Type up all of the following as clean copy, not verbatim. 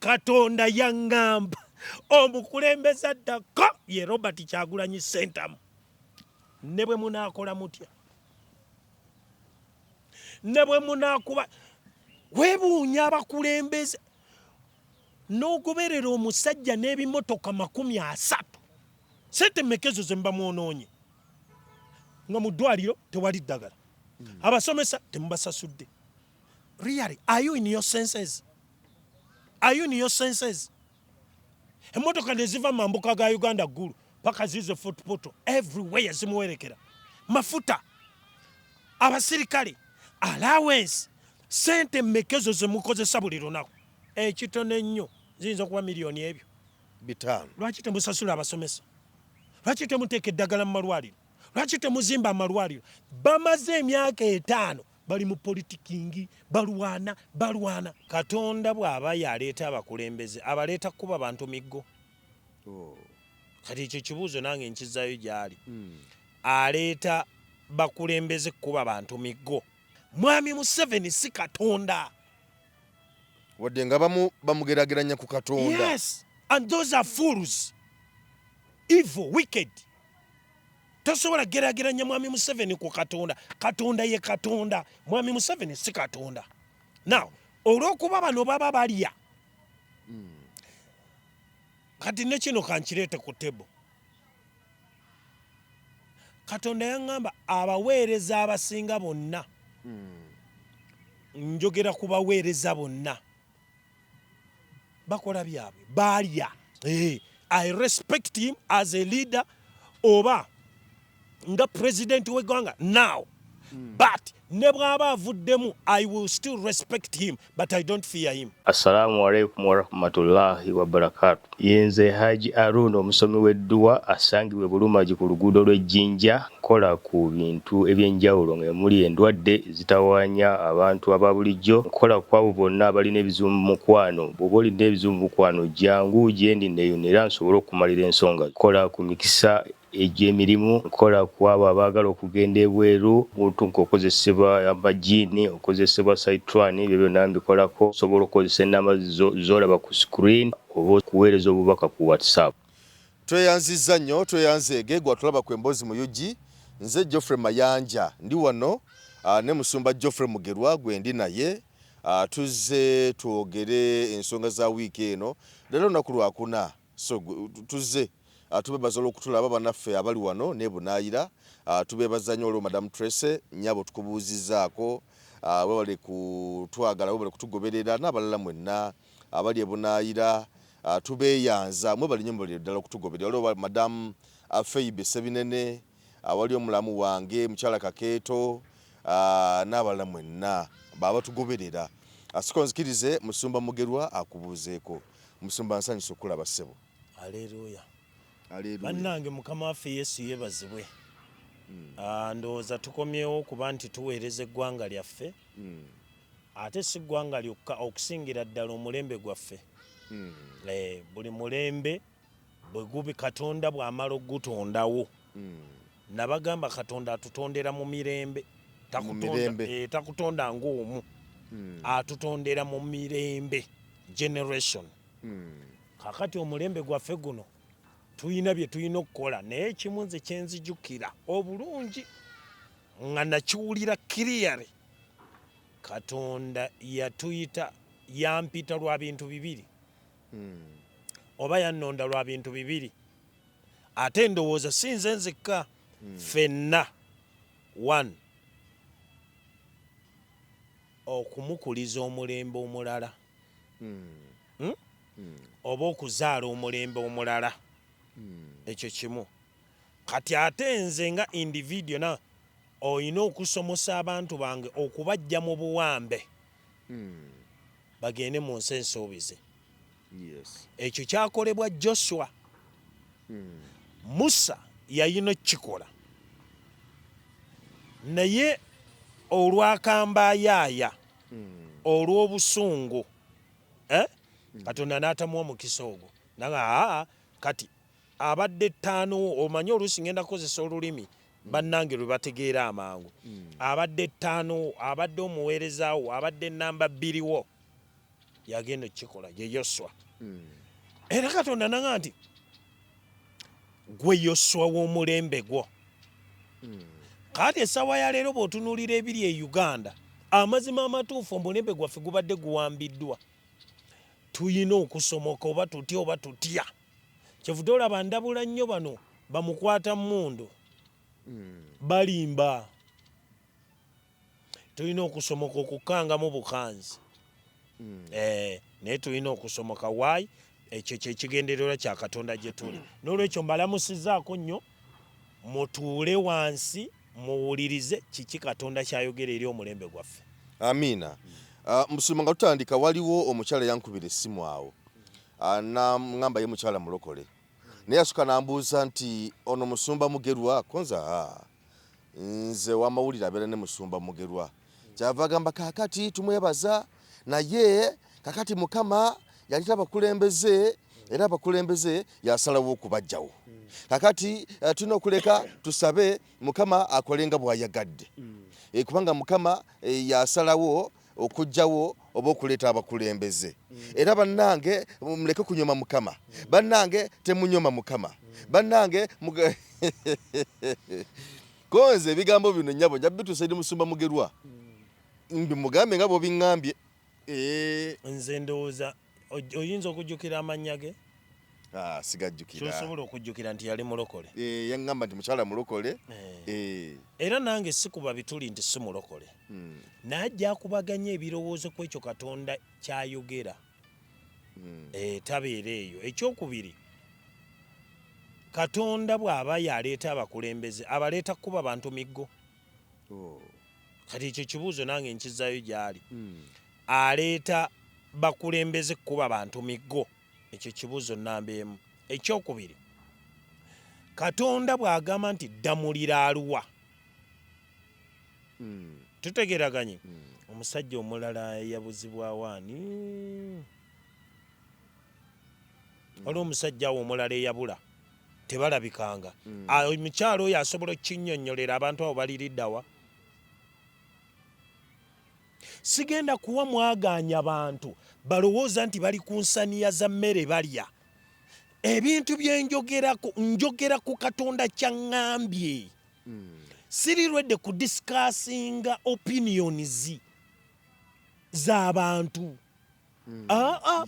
Katonda yaŋŋamba omukulembeze addako ye Robert Kyagulanyi Ssentamu. Ne bwe munaakola mutya, ne bwe munaakuba, weebuunya abakulembeze n'ogoberera omusajja n'ebimotoka 30, sente mmeka ezo ze muba mwonoonye nga mu ddwaliro tewali ddagala, abasomesa temubasasudde? Really, are you in your senses? Are you in your senses? Emmotoka ne ziva mu mambuka ga Uganda, Ggulu paka zize Fort Portal, everywhere zimuwerekera mafuta, abasirikale allowance. Sente mmeka ezo zemukozesa buli lunaku? Ekitono ennyo ziyinza okuba miliyoni ebyo 5. Lwaki temusasula abasomesa? Lwaki temuteeka eddagala mu malwaliro? Lwaki temuzimba amalwaliro? Bamaze emyaka 5 bali mu politicking, balwana balwana. Katonda bw'aba yaleeta abakulembeze, abaleeta kuba bantu miggo. Kati ekyo kibuuzo nange nkizzayo gy'ali. Aleeta bakulembeze kuba bantu miggo? Mwami Museveni si Katonda. Wadde nga bamu bamugeraageranya ku Katonda. Yes, and those are fools, evil, wicked. Tosobola geraageranya Mwami Museveni ku Katonda. Katonda ye Katonda, Mwami Museveni si Katonda. Now, olw'okuba bano baba balya, kati ne kino kankireete ku table. Katonda yaŋŋamba abaweereza abasinga bonna, njogera ku baweereza bonna, bakola byabwe, baalya. I respect him as a leader oba nga president w'eggwanga now, but ne bw'aba avuddemu, I will still respect him, but I don't fear him. Assalamu alaikum warahmatullahi wabarakatu. Yenze Haji Aruna, omusomi w'edduwa asangibwa e Bulumagi ku luguudo lw'Ejjinja. Nkola ku bintu ebyenjawulo nga muli endwadde ezitawaanya abantu aba bulijjo. Nkola ku abo bonna abalina ebizibu mu mukwano. Bw'oba olina ebizibu mu mukwano, jangu gye ndi neeyune era nsobole okukumalira ensonga. Nkola ku mikisa egy'emirimu, nkola ku abo abaagala okugenda ebweru, muntu ng'okozesebwa amajiini, okozesebwa saitwani, ebyo byonna mbikolako. Osobola okukozesa ennamba z'olaba ku screen oba okuweereza obubaka ku WhatsApp. Tweyanzizza nnyo, tweyanzeege gwatulaba ku Emboozi mu UG. Nze Geoffrey Mayanja, ndi wano ne Musumba Geoffrey Mugerwa gwe ndi naye. Tuzze twogere ensonga za wiiki eno. Leero lunaku Lwakuna, so tuzze tubebaza olw'okutulaba bannaffe abali wano ne Bunaayira. Tubebaza nnyo olwo Madam Tracy nnyabo tukubuuzizzaako, webale kutwagala, webale kutugoberera n'abalala mwenna abali e Bunaayira. Tubeeyanza, mwebale nnyo, mubalire ddala okutugoberera. Waliwo Madam Feibe Sebinene, awali omulamu wange mukyala Kakeeto, n'abalala mwenna baba tugoberera. Siko nzikirize Musumba Mugerwa akubuuzeeko. Musumba, nsanyusa okulaba, ssebo. Aleluya. Bannange, Mukama waffe Yesu yeebazibwe. Ndowooza tukomyewo okuba nti tuweereza eggwanga lyaffe, ate si ggwanga lyokka, okusingira ddala omulembe gwaffe. Buli mulembe bwe gubi, Katonda bw'amala okugutondawo, nabagamba Katonda atutondera mu mirembe. Takutonda ng'omu, atutondera mu mirembe, generation. Kakati omulembe gwaffe guno tulina bye tulina okukola, naye ekimu nze kyenzijukira obulungi nga nakiwulira clearly, Katonda yatuyita, yampita lwa bintu bibiri, oba yannonda lwa bintu bibiri. Ate ndowooza si nze nzekka, ffenna. One, okumukuliza omulembe omulala, Oba okuzaala omulembe omulala. Ekyo kimu. Kati ate nze nga individual na olina okusomosa abantu bange okubajja mu buwambe bagende mu nsi ensuubize. Ekyo kyakolebwa Joshua. Musa yalina okukikola, naye olwakambayaaya, olw'obusungu, eh? Katonda n'atamuwa omukisa ogwo nanga aa kati abadde ttaano wo. Omanyi oluusi ngenda kukozesa olulimi bannange lwe bategeera amangu. Abadde ttaano wo, abadde omuweereza wo, abadde namba 2 wo. Yagenda okukikola ye Yoswa. Era Katonda nanga nti gwe Yoswa w'omulembe gwo. Kaati essaawa ya leero bw'otunuulira ebiri e Uganda, amazima amatuufu omulembe gwaffe gubadde guwambiddwa. Tulina okusomoka oba tutya oba tutya. Kyevudde olaba ndabula nnyo bano bamukwata mmundu. Balimba. Tulina okusomoka okukangamu bukanzi. Naye tulina okusomoka. Why? Ekyo kyekigendererwa kya Katonda gye tuli. N'olwekyo mbalamusizaako nnyo, mutuule wansi muwulirize kiki Katonda kyayogera eri omulembe gwaffe. Amiina. Musumba, nga tutandika, waliwo omukyala yankubira essimu awo, naŋŋamba ye mukyala mulokole, naye yasooka n'ambuuza nti ono musumba Mugerwa konza nze wamawulire abeera ne musumba Mugerwa. Kyava agamba kaakati tumwebaza, naye kakati Mukama yalita abakulembeze era abakulembeze yasalawo okubajjawo. Kakati tulina okuleka tusabe Mukama akole nga bw'ayagadde, kubanga Mukama yasalawo okugjawo oba okuleeta abakulembeze. Era bannange muleke kunyoma Mukama, bannange temunyoma Mukama, bannange konze ebigambo bino nnyabo nja bituusa eri musumba Mugerwa, mbimugambe nga bw'obiŋŋambye. Nze ndowooza oyinza okujjukira amannya ge? Sigajjukira. Kyosobola okujjukira nti yali mulokole. Yaŋŋamba nti mukyala mulokole. Era nange sikuba bituli nti si mulokole, naye ajja akubaganya ebirowoozo ku ekyo Katonda kyayogera. Tabeera eyo. Ekyokubiri, Katonda bw'aba yaleeta abakulembeze, abaleeta kukuba bantu miggo. Kati ekyo kibuuzo nange nkizaayo gy'ali. Aleeta bakulembeze kukuba bantu miggo? Ekyo kibuuzo namba emu. Ekyokubiri, Katonda bw'agamba nti ddamulira aluwa, tutegeraganye. Omusajja omulala eyabuzibwawo ani? Waliwo omusajja awo omulala eyabula, tebalabikanga. Omukyala oyo asobola okukinnyonnyolera abantu abo baliriddawa? Sigenda kuwa mwagaanya bantu balowooza nti bali ku nsaniya za mmere balya. Ebintu bye njogerako, njogera ku Katonda kyaŋŋambye. Siri ready ku discussinga opinions z'abantu. Aa,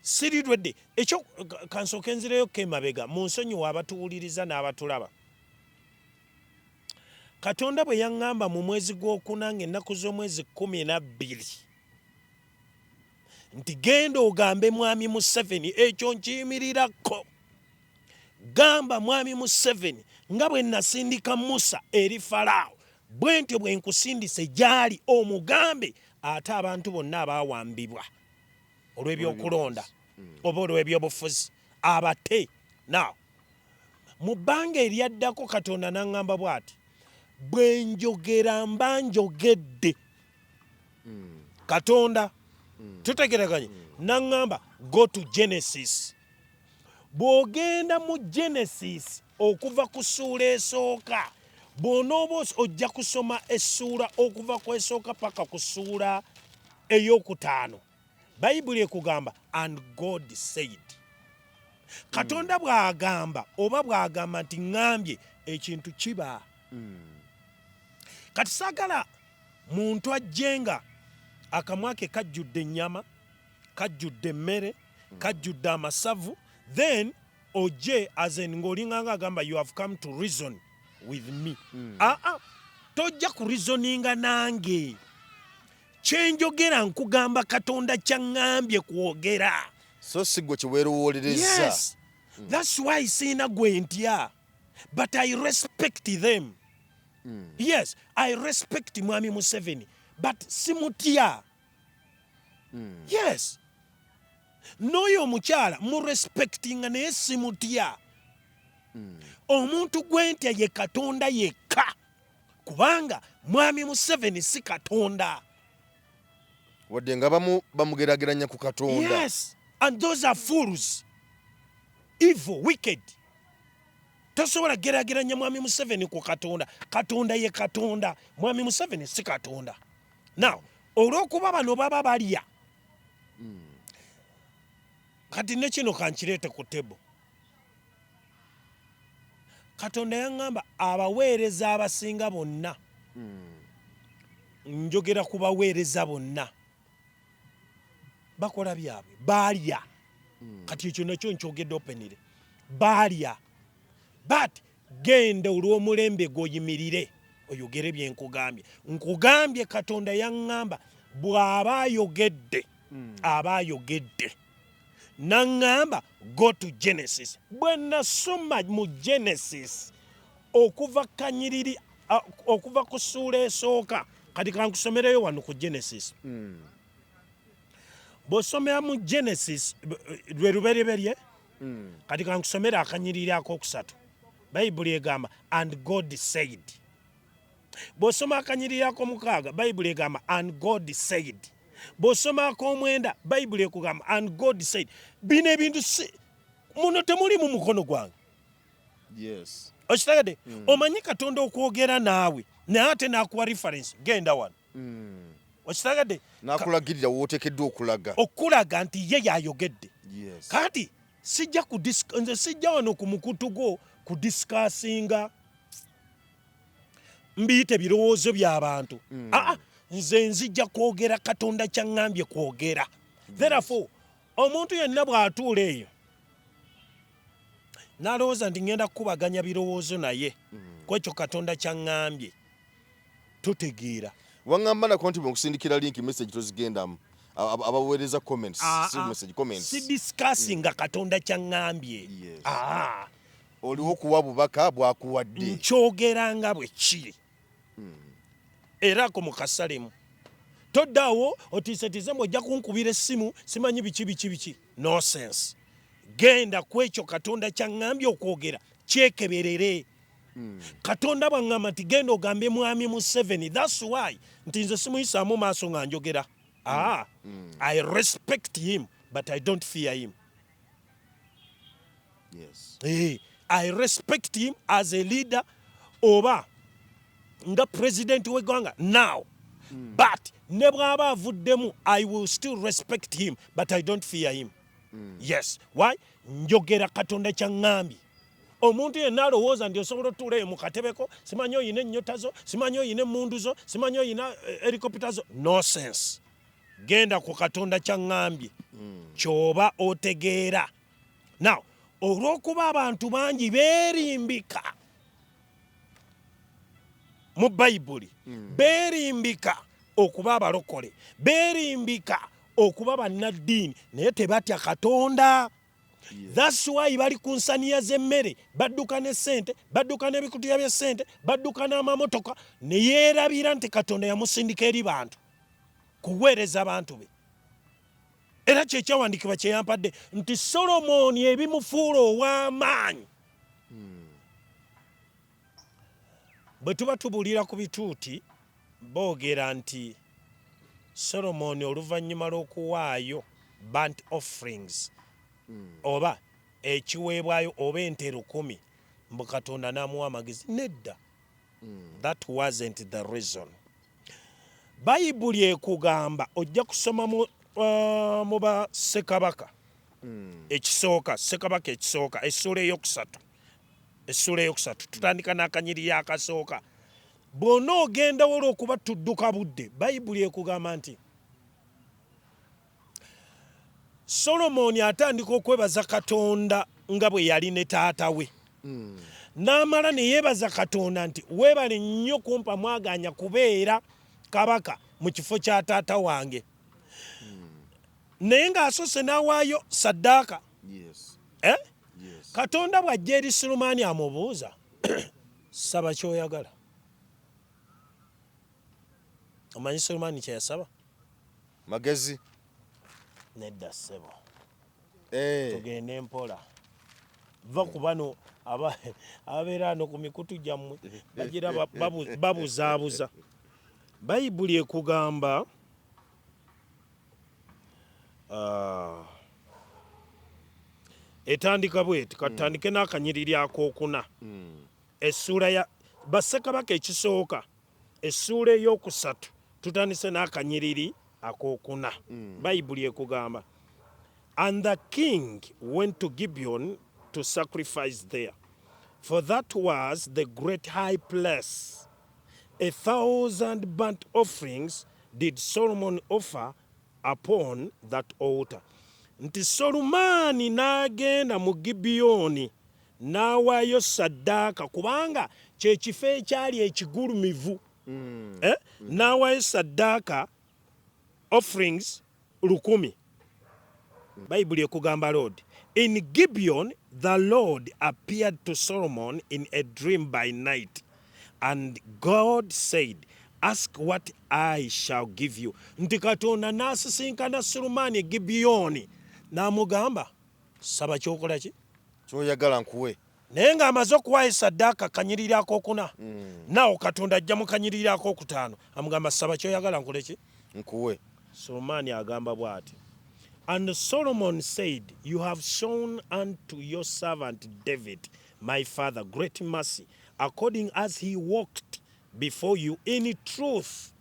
siri ready. Ekyo kansooke nzireyo ko emabega, mu nsonyiwa abatuwuliriza n'abatulaba. Katonda bwe yaŋŋamba mu mwezi gw'okuna ng'ennaku z'omwezi 12 nti genda ogambe Mwami Museveni, ekyo nkiyimirirako. Gamba Mwami Museveni nga bwe nasindika Musa eri Falaawo, bwe ntyo bwe nkusindise gy'ali omugambe ate abantu bonna abaawambibwa olw'ebyokulonda oba olw'ebyobufuzi abate. Now, mu bbanga eryaddako Katonda n'aŋŋamba bw'ati, bwe njogera mba njogedde. Katonda tutegeraganye, n'aŋŋamba go to Genesis. Bw'ogenda mu Genesis okuva ku ssuula esooka, bw'onooba ojja kusoma essuula okuva ku esooka paka ku ssuula ey'okutaano, Bayibuli ekugamba and God said. Katonda bw'agamba oba bw'agamba nti ŋŋambye, ekintu kiba. Kati saagala muntu ajje nga akamwa ke kajjudde ennyama, kajjudde emmere, kajjudde amasavu, then ojje as in ng'olinganga agamba you have come to reason with me. Aa, tojja ku reasoninga nange. Kyenjogera nkugamba Katonda kyaŋŋambye kwogera. So si gwe kyeweerowoolerezza. Yes, that's why siina gwe ntya, but I respect them. Yes, I respect Mwami Museveni, but simutya. Yes, n'oyo omukyala murespectinga, naye simutya. Omuntu gwe ntya ye Katonda yekka, kubanga Mwami Museveni si Katonda. Wadde nga bamu bamugeraageranya ku Katonda. Yes, and those are fools, evil, wicked. Tosobola geraageranya Mwami Museveni ku Katonda. Katonda ye Katonda, Mwami Museveni si Katonda. Now, olw'okuba bano baba balya. Kati ne kino kankireete ku table. Katonda yaŋŋamba abaweereza abasinga bonna, njogera ku baweereza bonna, bakola byabwe, baalya. Kati ekyo nakyo nkyogedde openly, baalya. But genda olw'omulembe gwoyimirire oyogere bye nkugambye. Nkugambye Katonda yaŋŋamba bw'aba ayogedde, aba ayogedde. Naŋŋamba go to Genesis. Bwe nasoma mu Genesis okuva kanyiriri, okuva ku ssuula esooka, kati kankusomereyo wano ku Genesis. Bw'osomera mu Genesis lwe lubereberye, kati kankusomere akanyiriri akokusatu. Bayibuli egamba and God said. Bw'osoma akanyiriri ak'omukaaga, Bayibuli egamba and God said. Bw'osoma ak'omwenda, Bayibuli ekugamba and God said. Bino ebintu si muno temuli mu mukono gwange. Yes. Okitegedde? Omanyi Katonda okwogera naawe naye ate n'akuwa reference, genda wano. Okitegedde? N'akulagirira w'oteekeddwa okulaga. Okulaga nti ye yayogedde. Yes. Kati sijja ku nze sijja wano ku mukutu gwo kudiscussinga mbiyite birowoozo by'abantu. Aa, nze nzijja kwogera Katonda kyaŋŋambye kwogera. Therefore omuntu yenna bw'atuula eyo n'alowooza nti ŋŋenda kukubaganya birowoozo naye ku ekyo Katonda kyaŋŋambye, totegeera. Waŋŋamba nako nti bwenkusindikira link message tozigendamu. Abaweereza comments, si message, comments. Si discussinga Katonda kyaŋŋambye. Yes. Aa, Oliwo okuwa bubaka bwakuwadde. Nkyogera nga bwe kiri. Era ako mukasalemu. Toddaawo otiisetiise mbu ojja kunkubira essimu simanyi biki biki biki. Nonsense. Genda ku ekyo Katonda kyaŋŋambye okwogera, kyekeberere. Katonda bw'aŋŋamba nti genda ogambe Mwami Museveni, that's why nti nze simuyisaamu maaso nga njogera. Ah, I respect him but I don't fear him. Yes. Hey, I respect him as a leader oba nga president w'eggwanga now. But ne bw'aba avuddemu, I will still respect him but I don't fear him. Yes. Why? Njogera Katonda kyaŋŋambye. Omuntu yenna alowooza nti osobola otuula eyo mu katebeko, simanyi oyina ennyota zo, simanyi oyina emmundu zo, simanyi oyina helikopita zo. Nonsense. Genda ku Katonda kyaŋŋambye ky'oba otegeera. Now, olw'okuba abantu bangi beerimbika mu Bayibuli, beerimbika okuba abalokole, beerimbika okuba bannaddiini, naye tebatya Katonda. That's why bali ku nsaniya z'emmere, badduka ne ssente, badduka n'ebikutiya bya ssente, badduka n'amamotoka, ne yeerabira nti Katonda yamusindika eri bantu kuweereza bantu be. Era kyekyawandiikibwa kye yampadde nti Solomoni ebimufuula ow'amaanyi. Bwe tuba tubuulira ku bituuti, boogera nti Solomoni oluvannyuma lw'okuwaayo burnt offerings oba ekiweebwayo oba ente 1000, mbu Katonda n'amuwa amagezi. Nedda. That wasn't the reason. Bayibuli ekugamba ojja kusoma mu ba Ssekabaka ekisooka, Ssekabaka ekisooka, essuula eyokusatu. Essuula eyokusatu tutandika n'akanyiriri akasooka. Bw'onoogenda olw'okuba tudduka budde, Bayibuli ekugamba nti Solomoni atandika okwebaza Katonda nga bwe yali ne taata we. N'amala ne yeebaza Katonda nti weebale nnyo kumpa mwaganya kubeera kabaka mu kifo kya taata wange. Naye ng'asoose n'awaayo saddaaka. Yes. Eh? Yes. Katonda bw'ajja eri Sulemaani amubuuza, saba ky'oyagala. Omanyi Sulemaani kye yasaba? Magezi. Nedda ssebo. Eh. Tugende mpola. Va ku bano ababeera wano ku mikutu gyammwe bagira babuzaabuza. Bayibuli ekugamba etandika bweti, katutandike n'akanyiriri akookuna. Essuula ya Bassekabaka ekisooka, essuula ey'okusatu, tutandise n'akanyiriri akookuna. Bayibuli ekugamba And the king went to Gibeon to sacrifice there, for that was the great high place. 1,000 burnt offerings did Solomon offer upon that altar. Nti Solumaani n'agenda mu Gibyoni n'awaayo ssaddaaka kubanga kye kifo ekyali ekigulumivu. Eh? N'awaayo ssaddaaka offerings 1000. Bayibuli ekugamba Lord. In Gibeon the Lord appeared to Solomon in a dream by night and God said ask what I shall give you. Nti Katonda n'asisinkana Sulemaani e Gibeoni n'amugamba saba ky'okola ki? Ky'oyagala nkuwe. Naye ng'amaze okuwaayo ssaddaaka kanyiriri ak'okuna naawo Katonda ajja mu kanyiriri ak'okutaano amugamba saba ky'oyagala nkole ki? Nkuwe. Sulemaani agamba bw'ati, And Solomon said, You have shown unto your servant David my father great mercy, according as he walked before you in truth.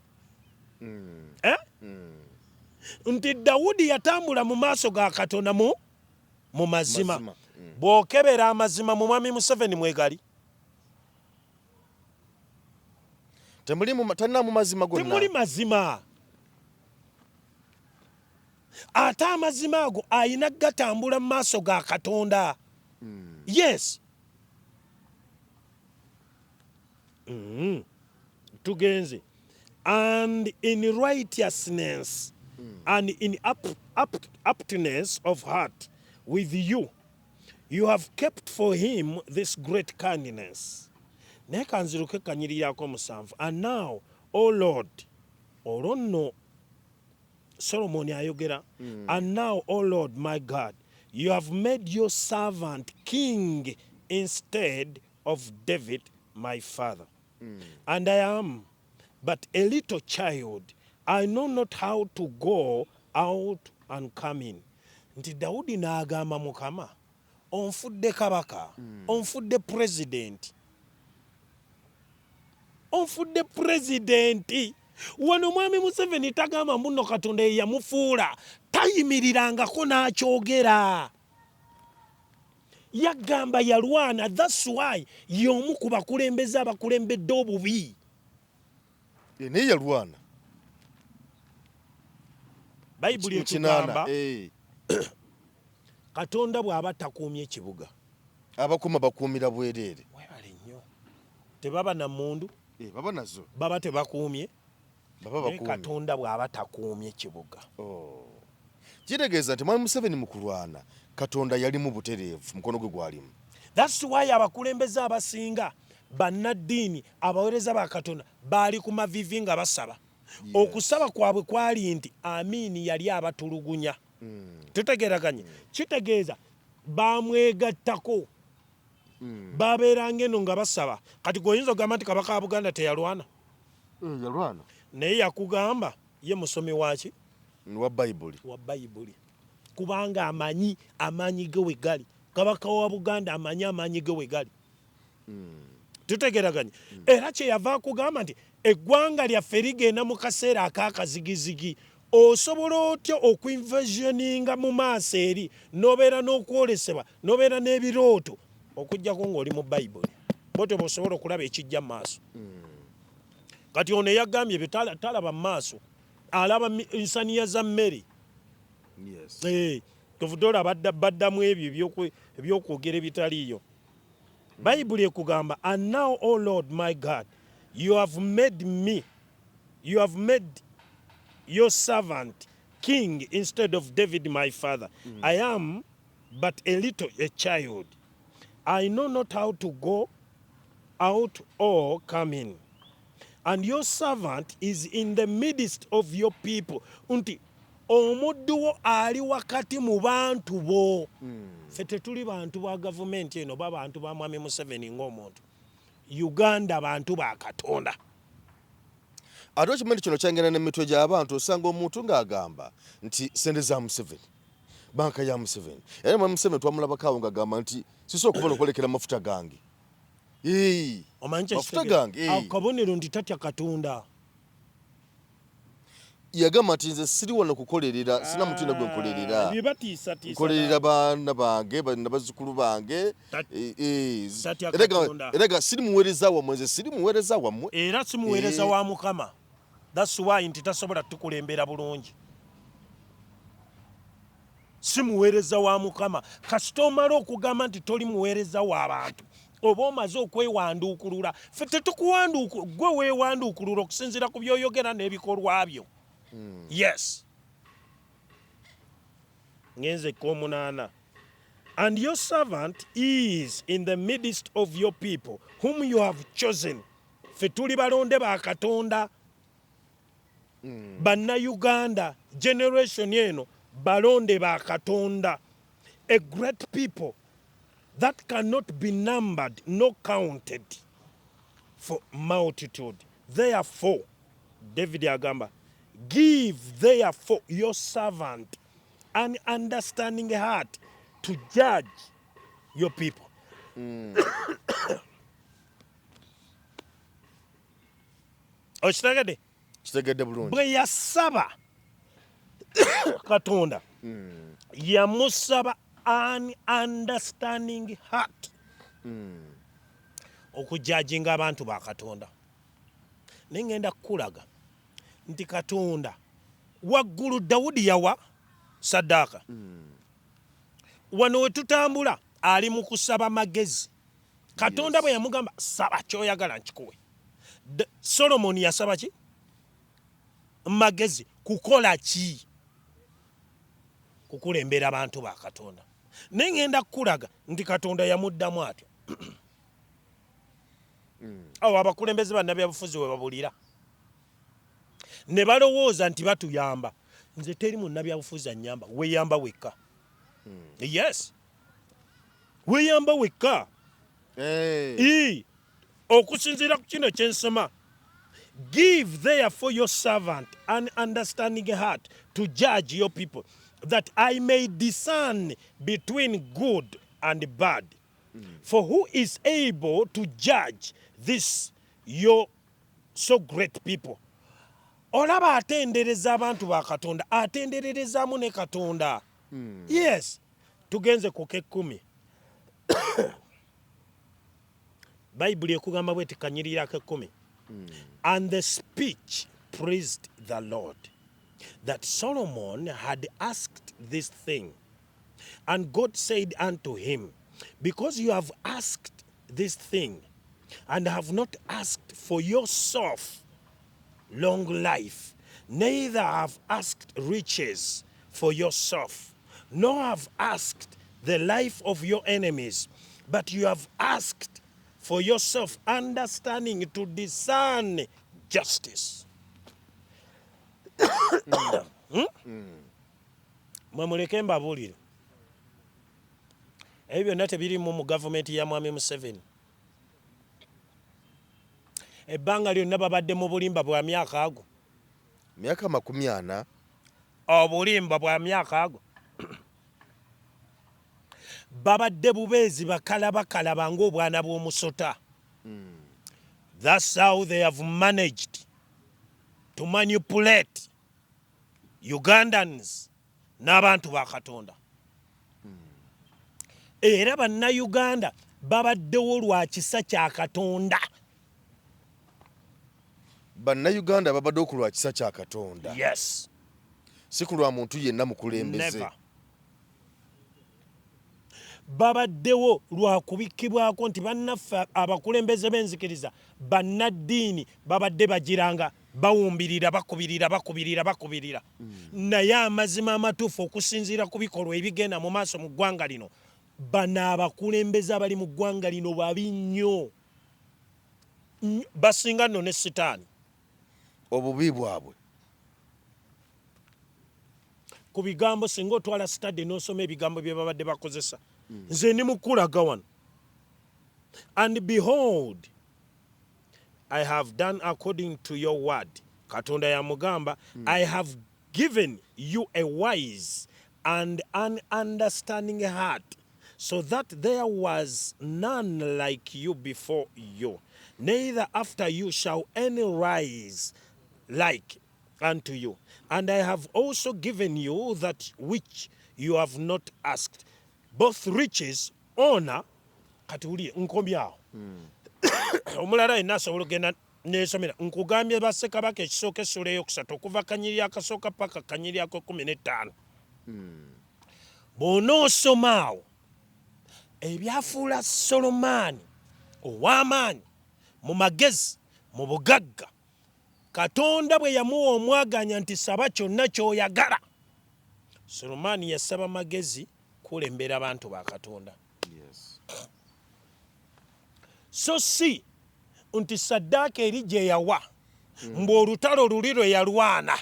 Eh? Nti Dawudi yatambula mu maaso ga Katonda mu mu mazima. Mazima. Bw'okebera amazima mu Mwami Museveni mwegali. Temuli mu talina mu mazima gonna. Temuli mazima. Ate amazima ago ayina gatambula mu maaso ga Katonda. Yes. Tugenze. And in righteousness and in aptness of heart with you, you have kept for him this great kindness. Naye kanziruke kanyiriyako 7. And now, O Lord, olwo nno Solomon ayogera, and now, O Lord my God, you have made your servant king instead of David my father. And I am but a little child. I know not how to go out and come in. Nti Dawudi n'agamba Mukama, onfudde kabaka, onfudde president. Onfudde president. Wano Mwami Museveni tagamba mbuno Katonda ye yamufuula, tayimirirangako n'akyogera. Yagamba yalwana, that's why y'omu ku bakulembeze abakulembedde obubi. Naye yalwana. Bayibuli Mu kinaana, etugamba Katonda bw'aba takuumye ekibuga, abakuuma bakuumira bwereere. Mwebale nnyo. Tebaba na mmundu, Baba nazo. Baba tebakuumye. Baba Naye bakuumye. Katonda bw'aba takuumye kibuga. Kitegeeza nti Mwami Museveni mu kulwana Katonda yalimu butereevu, mukono gwe gwalimu. That's why abakulembeze abasinga bannaddiini abaweereza ba Katonda baali ku mavivi nga basaba. Okusaba kwabwe kwali nti Amiini yali abatulugunya. Tutegeeraganye. Kitegeeza bamwegattako. Babeeranga eno nga basaba. Kati gwe oyinza okugamba nti Kabaka wa Buganda teyalwana? Yalwana. Naye yakugamba ye musomi waki? Wa Bayibuli. Wa Bayibuli. Kubanga amanyi amaanyi ge we gali. Kabaka wa Buganda amanyi amaanyi ge we gali. Tutegeeraganye. Era kye yava akugamba nti eggwanga lyaffe ligenda mu kaseera ak'akazigizigi. Osobola otya okuinvasioninga mu maaso eri n'obeera n'okwolesebwa n'obeera n'ebirooto okuggyako ng'oli mu Bayibuli. Bw'otyo bw'osobola okulaba ekijja mu maaso. Kati ono eyagambye ebyo talaba mu maaso, alaba nsaniya za mmere. Tovudde olaba baddamu ebyo ebyokwogera ebitaliiyo. Bayibuli ekugamba, and now, O Lord my God, you have made me, you have made your servant king instead of David my father. I am but a little a child. I know not how to go out or come in. And your servant is in the midst of your people. Nti omuddu wo ali wakati mu bantu bo. Ffe tetuli bantu ba gavumenti eno, ba bantu ba Mwami Museveni ng'omuntu. Uganda bantu ba Katonda. Ate okimanyi kino kyangenda n'emitwe gy'abantu, osanga omuntu ng'agamba nti ssente za Museveni, banka ya Museveni. Era Mwami Museveni twamulabako awo ng'agamba nti sisobola kubona okwolekera amafuta gange. Omanyi kye Mafuta kitegeeza? gange, Ako kabonero nti tatya Katonda. Yagamba nti nze siri wano kukolerera, sina muntu yenna gwe nkolerera. Ah, bibatiisatiisa. Nkolerera baana bange na bazzukulu bange. Eh, eh, Tatya era ga- Katonda. Era ga siri muweereza wammwe, nze siri muweereza wammwe. Era si muweereza wa Mukama. That's why nti tasobola tukulembera bulungi. Si muweereza wa Mukama. Kasita omala okugamba nti toli muweereza w'abantu, oba omaze okwewanduukulula. Ffe tetukuwanduuku, gwe weewanduukulula okusinziira ku by'oyogera n'ebikolwa byo. Yes, ngenze k'omunaana. And your servant is in the midst of your people whom you have chosen. Ffe tuli balonde ba Katonda. Bannayuganda generation eno balonde ba Katonda, a great people that cannot be numbered nor counted for multitude. Therefore, David agamba, give therefore your servant an understanding heart to judge your people. Okitegedde? Kitegedde bulungi. Bwe yasaba Katonda, yamusaba an understanding heart okujudginga abantu ba Katonda. Naye ngenda kukulaga nti Katonda waggulu Dawudi yawa saddaaka. Wano we tutambula ali mu kusaba magezi. Katonda bwe yamugamba, "Saba kyoyagala nkikuwe," Solomoni yasaba ki? Magezi. Kukola ki? Kukulembera abantu ba Katonda. Naye ngenda kukulaga nti Katonda yamuddamu atyo. Awo abakulembeze bannabyabufuzi we babulira ne balowooza nti batuyamba. Nze teri munnabyabufuzi annyamba, weeyamba wekka. Yes, weeyamba wekka. Okusinziira ku kino kyensoma, give therefore your servant an understanding heart to judge your people, that I may discern between good and bad, for who is able to judge this your so great people? Olaba atendereza abantu ba Katonda, atendererezaamu ne Katonda. Yes, tugenze ku kekkumi. Bayibuli ekugamba bweti, kanyirira ak'ekkumi: And the speech pleased the Lord that Solomon had asked this thing. And God said unto him, "Because you have asked this thing and have not asked for yourself long life, neither have asked riches for yourself, nor have asked the life of your enemies, but you have asked for yourself understanding to discern justice." Mwe muleke mbabuulire, ebyo byonna tebirimu mu gavumenti ya Mwami Museveni. Ebbanga lyonna babadde mu bulimba bwa myaka ago. Myaka 40. Obulimba bwa myaka ago babadde bubeezi bakalabakalaba ng'obwana bw'omusota. That's how they have managed to manipulate Ugandans n'abantu ba Katonda. Era Bannayuganda babaddewo lwa kisa kya Katonda. Bannayuganda babaddewo ku lwa kisa kya Katonda? Yes. Si ku lwa muntu yenna mukulembeze? Never. Babaddewo lwa kubikkibwako nti bannaffe abakulembeze b'enzikiriza, bannaddiini, babadde bagiranga bawumbirira, bakubirira, bakubirira, bakubirira. Naye amazima amatuufu, okusinziira ku bikolwa ebigenda mu maaso mu ggwanga lino, bano abakulembeze abali mu ggwanga lino babi nnyo. Basinga nno ne Sitaani. Obubi bwabwe. Ku bigambo, singa otwala study n'osoma ebigambo bye babadde bakozesa, nze ndi mukulaga wano. And behold, I have done according to your word. Katonda yamugamba, I have given you a wise and an understanding heart, so that there was none like you before you, neither after you shall any rise like. unto you, and I have also given you that which you have not asked, both riches, honor. Kati wulire nkomyawo. Omulala yenna asobola okugenda nesomera. Nkugambye Bassekabaka ekisooka essula eyokusatu okuva kanyiri akasooka paka kanyiri ak'e15. Bw'onoosoma awo ebyafuula Solomaani ow'amaanyi mu magezi, mu bugagga, Katonda bwe yamuwa omwaganya nti saba kyonna ky'oyagala, Solomaani yasaba magezi kulembera bantu ba Katonda. So si nti saddaaka eri gye yawa mbu olutalo luli lwe yalwana.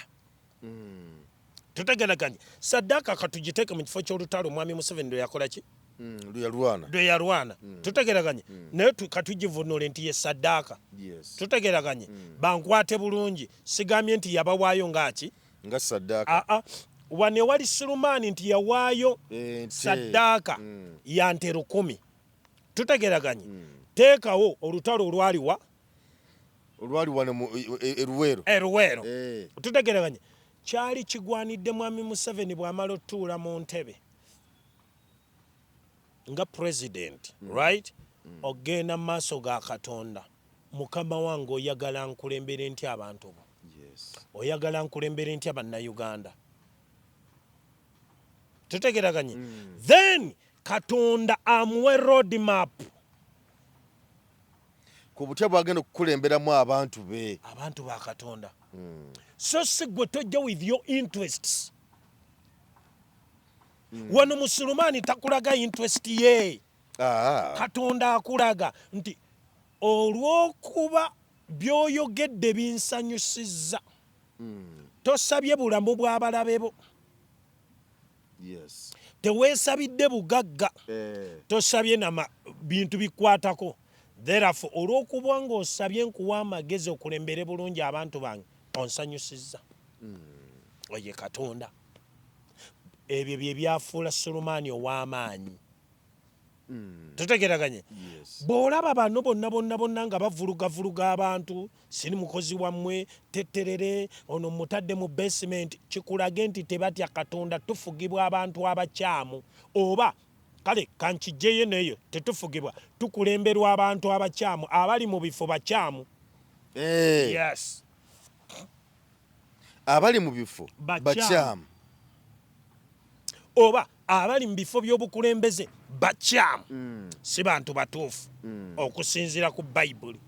Tutegeraganye. Saddaaka katugiteeke mu kifo ky'olutalo Mwami Museveni lwe yakola ki? Lwe yalwana. Lwe yalwana. Tutegeraganye. Naye katugivunule nti ye saddaaka. Tutegeraganye. Bankwate bulungi, sigambye nti yabawaayo ngaki? Nga saddaaka. Aa, wano ewali Sulumaani nti yawaayo saddaaka ya nte 1000. Tutegeraganye. Teekawo olutalo olwaliwa olwali wano mu Eruweero. Eruweero. Tutegeraganye. Kyali kigwanidde Mwami Museveni bw'amala otuula mu ntebe nga president, right, ogenda mu maaso ga Katonda: Mukama wange, oyagala nkulembere ntya abantu bo? Oyagala nkulembere ntya Bannayuganda? Tutegeraganye. Then Katonda amuwe road map ku butya bwagenda okukulemberamu abantu be. Abantu ba Katonda. So si gwe tojja with your interests. Wano Musulumaani takulaga interest ye. Katonda akulaga nti olw'okuba by'oyogedde binsanyusizza, tosabye bulamu bw'abalabe bo, teweesabidde bugagga, tosabye nama bintu bikwatako. Therefore, olw'okuba ng'osabye nkuwa amagezi okulembere bulungi abantu bange, onsanyusizza. Oye Katonda. Ebyo bye byafuula Sulumaani ow'amaanyi. Tutegeraganye. Bw'olaba bano bonna bonna bonna nga bavulugavuluga abantu, siri mukozi wammwe, tetterere ono mutadde mu basement, kikulage nti tebatya Katonda. Tufugibwa abantu abakyamu, oba kale kankijjeyo neyo, tetufugibwa, tukulemberwa abantu abakyamu, abali mu bifo bakyamu. Yes. Abali mu bifo bakyamu. Bakyamu. Oba abali mu bifo by'obukulembeze bakyamu, si bantu batuufu okusinziira ku Bayibuli.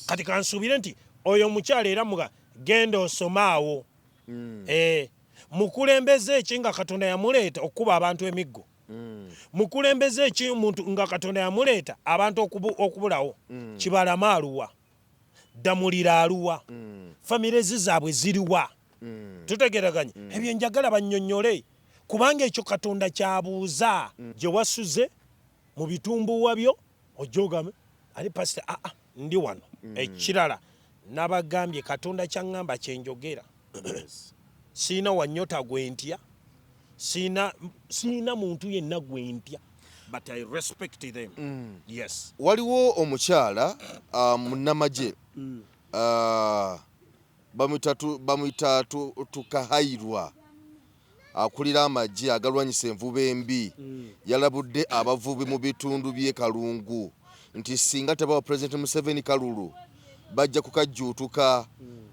Kati kansuubire nti oyo omukyala era muga genda osome awo. Mukulembeze eki nga Katonda yamuleeta okukuba abantu emiggo? Mukulembeze eki omuntu nga Katonda yamuleeta abantu okubulawo? Kibalama aluwa? Ddamulira aluwa? Famire zaabwe ziriwa? Tutegeraganye. Ebyo njagala bannyonnyole, kubanga ekyo Katonda kyabuuza. Gye wasuze mu bitumbuwa byo ojja ogambe ali pasita, aa, ndi wano. Ekirala nabagambye, Katonda kyaŋŋamba kyenjogera. Siina wanyota gwe ntya, siina muntu yenna gwe ntya, but I respect them, yes. Waliwo omukyala munnamagye, bamuyita Tukahairwa, akulira amagye agalwanyisa envuba embi. Yalabudde abavubi mu bitundu by'e Kalungu nti singa tebawa Pulezidenti Museveni kalulu, bajja kukajjuutuka.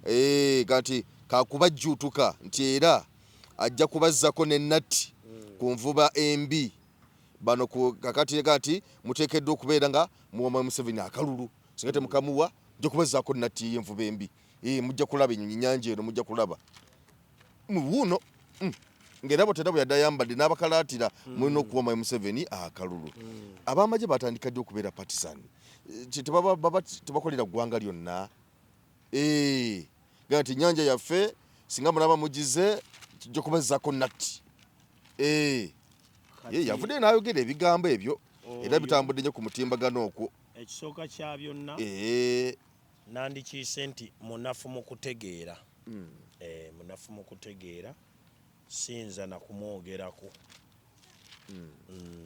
Nti kakubajjuutuka, nti era ajja kubazzako ne natti ku nvuba embi. Bano kakati nti muteekeddwa okubeera nga muwa Museveni akalulu, singa temukamuwa nja kubazzaako natti y'envuba embi. Mujja kulaba ennyanja eno, mujja kulaba wuuno. Ng'era bwetera bwe yadde ayambadde n'abakalaatira, mulina okuwa Mwami Museveni akalulu. Ab'amagye batandika ddi okubeera partisan? Baba tebakolera ggwanga lyonna? Gamba nti ennyanja yaffe singa mulaba mugize, kijja kubazzaako natti. Ye yavuddeyo n'ayogera ebigambo ebyo era bitambudde nnyo ku mutimbagano okwo. Ekisooka kya byonna, nandikiise nti munafu mu kutegeera. Munafu mu kutegeera, siyinza na kumwogerako.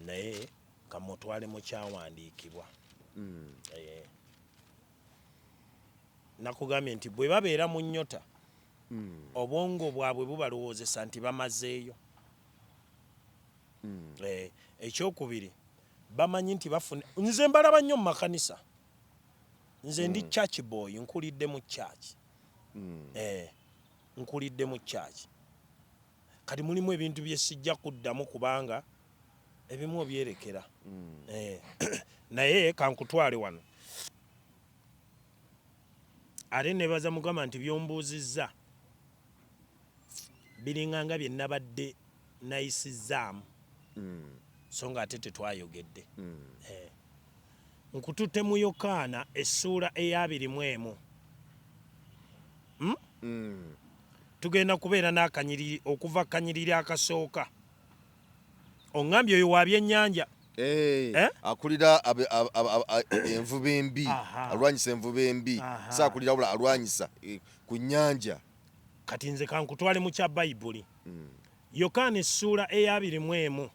Naye kamutwale mu kyawandiikibwa. Nakugambye nti bwe babeera mu nnyota, obwongo bwabwe bubalowoozesa nti bamazeeyo. Ekyokubiri, bamanyi nti bafuna. Nze mbalaba nnyo mu makanisa. Nze ndi church boy, nkulidde mu church. Nkulidde mu church. Kati mulimu ebintu bye sijja kuddamu kubanga ebimu obyerekera. Naye kankutwale wano, ate nebaza Mukama nti byombuuzizza biringanga bye nabadde nayisizzaamu, so nga ate tetwayogedde. Nkututte mu Yokaana essuula eyabiri mu emu. Tugenda kubeera n'akanyiriri okuva kanyiriri akasooka. Oŋŋambye oyo wa byennyanja. Eh? Akulira envuba embi. Alwanyisa envuba embi. Si akulira, wabula alwanyisa ku nnyanja. Kati nze kankutwale mu kya Bayibuli. Yokaana essuula eyabiri mu emu,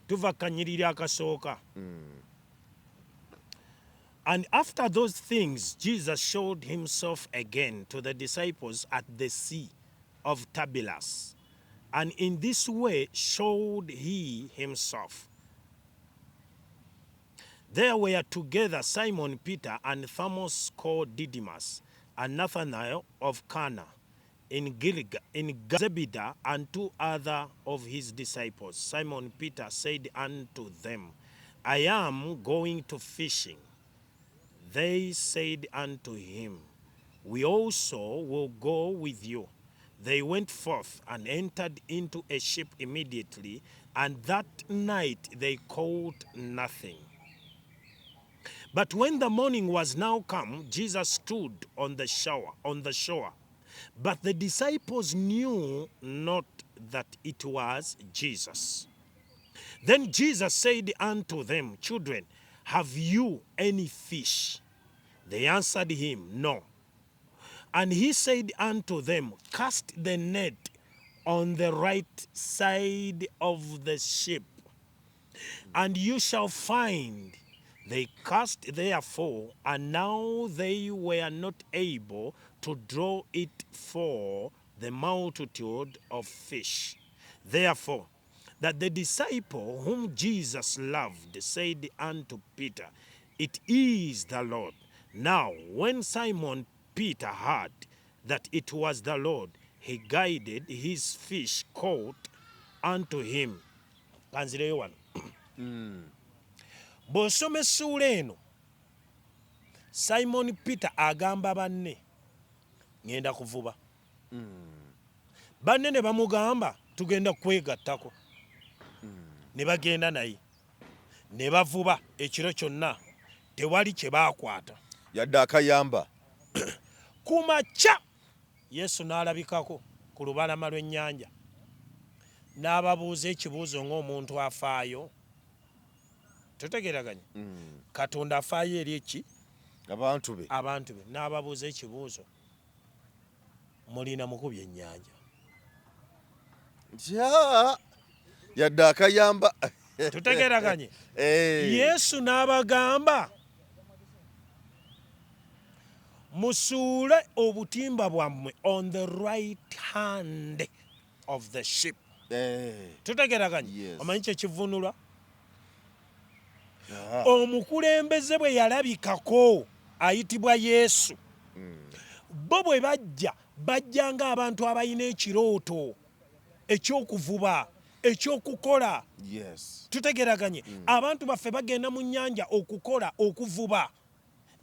tuva kanyiriri akasooka. And after those things Jesus showed himself again to the disciples at the sea of Tiberias, and in this way showed he himself. There were together Simon Peter and Thomas called Didymus, and Nathanael of Cana in Gilgal, in Zebedee, and two other of his disciples. Simon Peter said unto them, "I am going to fishing." They said unto him, "We also will go with you." They went forth and entered into a ship immediately, and that night they caught nothing. But when the morning was now come, Jesus stood on the shore. But the disciples knew not that it was Jesus. Then Jesus said unto them, "Children, have you any fish?" They answered him, "No." And he said unto them, "Cast the net on the right side of the ship, and you shall find." They cast therefore, and now they were not able to draw it for the multitude of fish. Therefore, that the disciple whom Jesus loved said unto Peter, "It is the Lord." Now, when Simon Peter heard that it was the Lord, he girded his fish coat unto him. Kanzireyo wano. Bw'osoma essuula eno, Simon Peter agamba banne, "Ŋŋenda kuvuba." Banne ne bamugamba, "Tugenda kwegattako." Ne bagenda naye ne bavuba ekiro kyonna, tewali kye baakwata. Yadde akayamba. Ku makya Yesu n'alabikako ku lubalama lw'ennyanja n'ababuuza ekibuuzo ng'omuntu afaayo. Tutegeeraganye? Katonda afaayo eri eki? Abantu be. Abantu be. N'ababuuza ekibuuzo, "Mulina muku byennyanja?" Ntya yadde akayamba. Tutegeeraganye? Eh. Yesu n'abagamba, "Musuule obutimba bwammwe on the right hand of the ship." Tutegeeraganye? Yes. Omanyi kyekivunulwa? Omukulembeze bwe yalabikako ayitibwa Yesu, bo bwe bajja, bajja ng'abantu abalina ekirooto ekyokuvuba, ekyokukola. Tutegeraganye? Abantu baffe bagenda mu nnyanja okukola, okuvuba.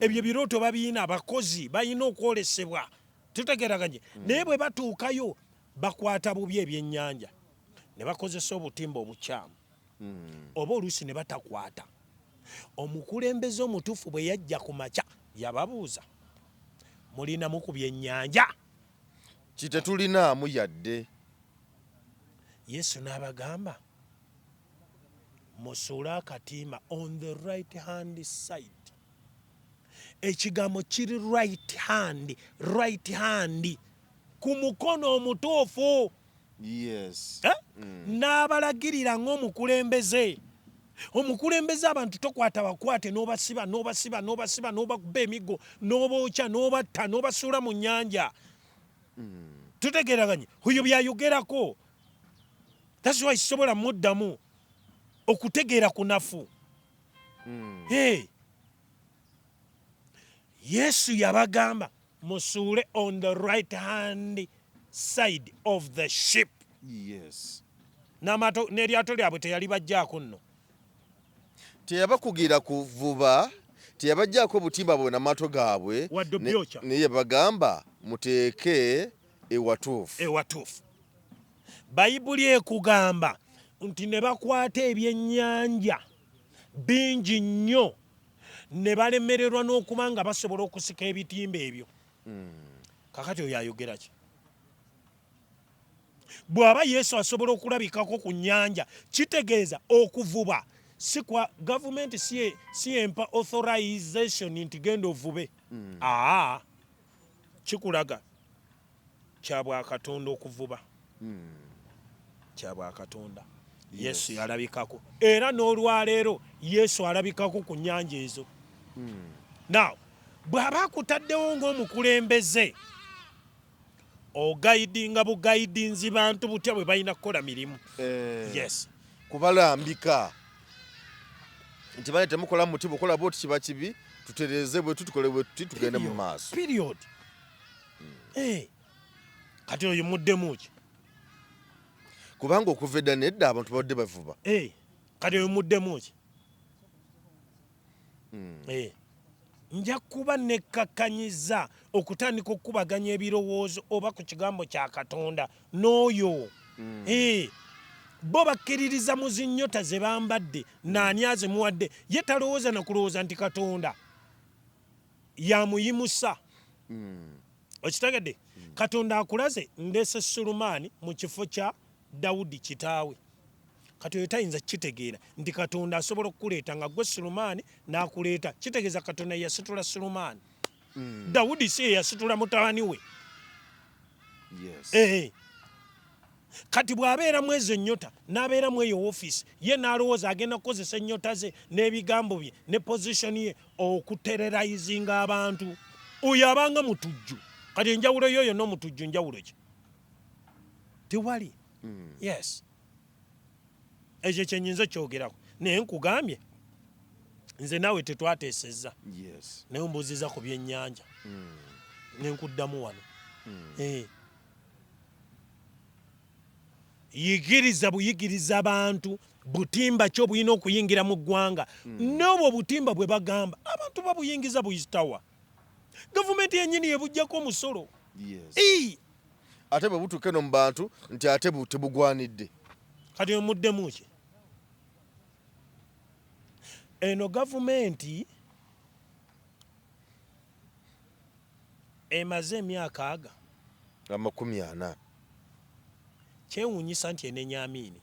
Ebyo birooto babiyina, abakozi balina okwolesebwa. Tutegeraganye? Naye bwe batuukayo bakwata bubi ebyennyanja ne bakozesa obutimba obukyamu, oba oluusi ne batakwata. Omukulembeze omutuufu bwe yajja ku makya yababuuza, "Mulinamu ku byennyanja?" Kitetulinaamu yadde. Yesu n'abagamba, "Musuule akatimba on the right hand side." Ekigambo kiri right hand, right hand, ku mukono omutuufu. Eh? N'abalagirira ng'omukulembeze. Omukulembeze abantu tokwata bakwate n'obasiba n'obasiba n'obasiba n'obakuba emiggo n'obookya n'obatta n'obasuula mu nnyanja. Tutegeeraganye oyo byayogerako. That's why sisobola muddamu okutegeera kunafu. Hey. Yesu yabagamba musuule on the right hand side of the ship. Yes. N'amaato n'eryato lyabwe teyali bajjaako nno. Teyabakugira kuvuba, teyabajjaako butimba bwe n'amaato gaabwe. Wadde obyokya. Naye yabagamba muteeke ewatuufu. Ewatuufu. Bayibuli ekugamba nti ne bakwata ebyennyanja bingi nnyo ne balemererwa n'okuba nga basobola okusika ebitimba ebyo. Kakati oyo ayogera ki? Bw'aba Yesu asobola okulabikako ku nnyanja, kitegeeza okuvuba si kwa gavumenti, si yempa authorization nti genda ovube. Aa, kikulaga kya bwakatonda okuvuba. Kya bwakatonda. Yesu yalabikako, era n'olwaleero Yesu alabikako ku nnyanja ezo. Now bw'aba akutaddewo ng'omukulembeze, ogaidinga bugaidinzi bantu butya bwe balina kukola mirimu. Yes. Kubalambika nti bane temukola muti, bukola bwoti kiba kibi, tutereeze bwe tutukole bwe tuti tugende mu maaso. Period. Kati oyo muddemu ki? Kubanga okuva edda nedda abantu babadde bavuba. Kati oyo muddemu ki? Nja kuba nekkakkanyiza okutandika okukubaganya ebirowoozo oba ku kigambo kya Katonda n'oyo. Bo bakkiririza mu zinnyota ze bambadde, naani azimuwadde? Ye talowooza na kulowooza nti Katonda yamuyimusa. Okitegedde? Katonda akulaze ndeese Sulumaani mu kifo kya Dawudi kitaawe. Kati oyo tayinza kukitegeera nti Katonda asobola okukuleeta nga gwe Sulumaani n'akuleeta. Kitegeeza Katonda ye yasitula Sulumaani. Dawudi si ye yasitula mutabani we. Yes. Kati bw'abeera mu ezo ennyota n'abeera mu eyo woofiisi ye n'alowooza agenda kukozesa ennyota ze n'ebigambo bye ne position ye okutererizinga abantu, oyo abanga mutujju. Kati enjawulo y'oyo n'omutujju njawulo ki? Tewali. Yes. Ekyo kye nnyinza okyogerako. Naye nkugambye nze naawe tetwateesezza. Yes. Naye ombuuzizza ku byennyanja. Ne nkuddamu wano. Yigiriza buyigiriza bantu butimba ki obulina okuyingira mu ggwanga. N'obwo obutimba bwe bagamba abantu babuyingiza buyitawa. Gavumenti yennyini yebuggyako omusolo. Yes. Ate bwe butuuka eno mu bantu nti ate tebugwanidde. Kati omuddemu ki? Eno gavumenti emaze emyaka aga 40. Kyewuunyisa nti enenya Amiini.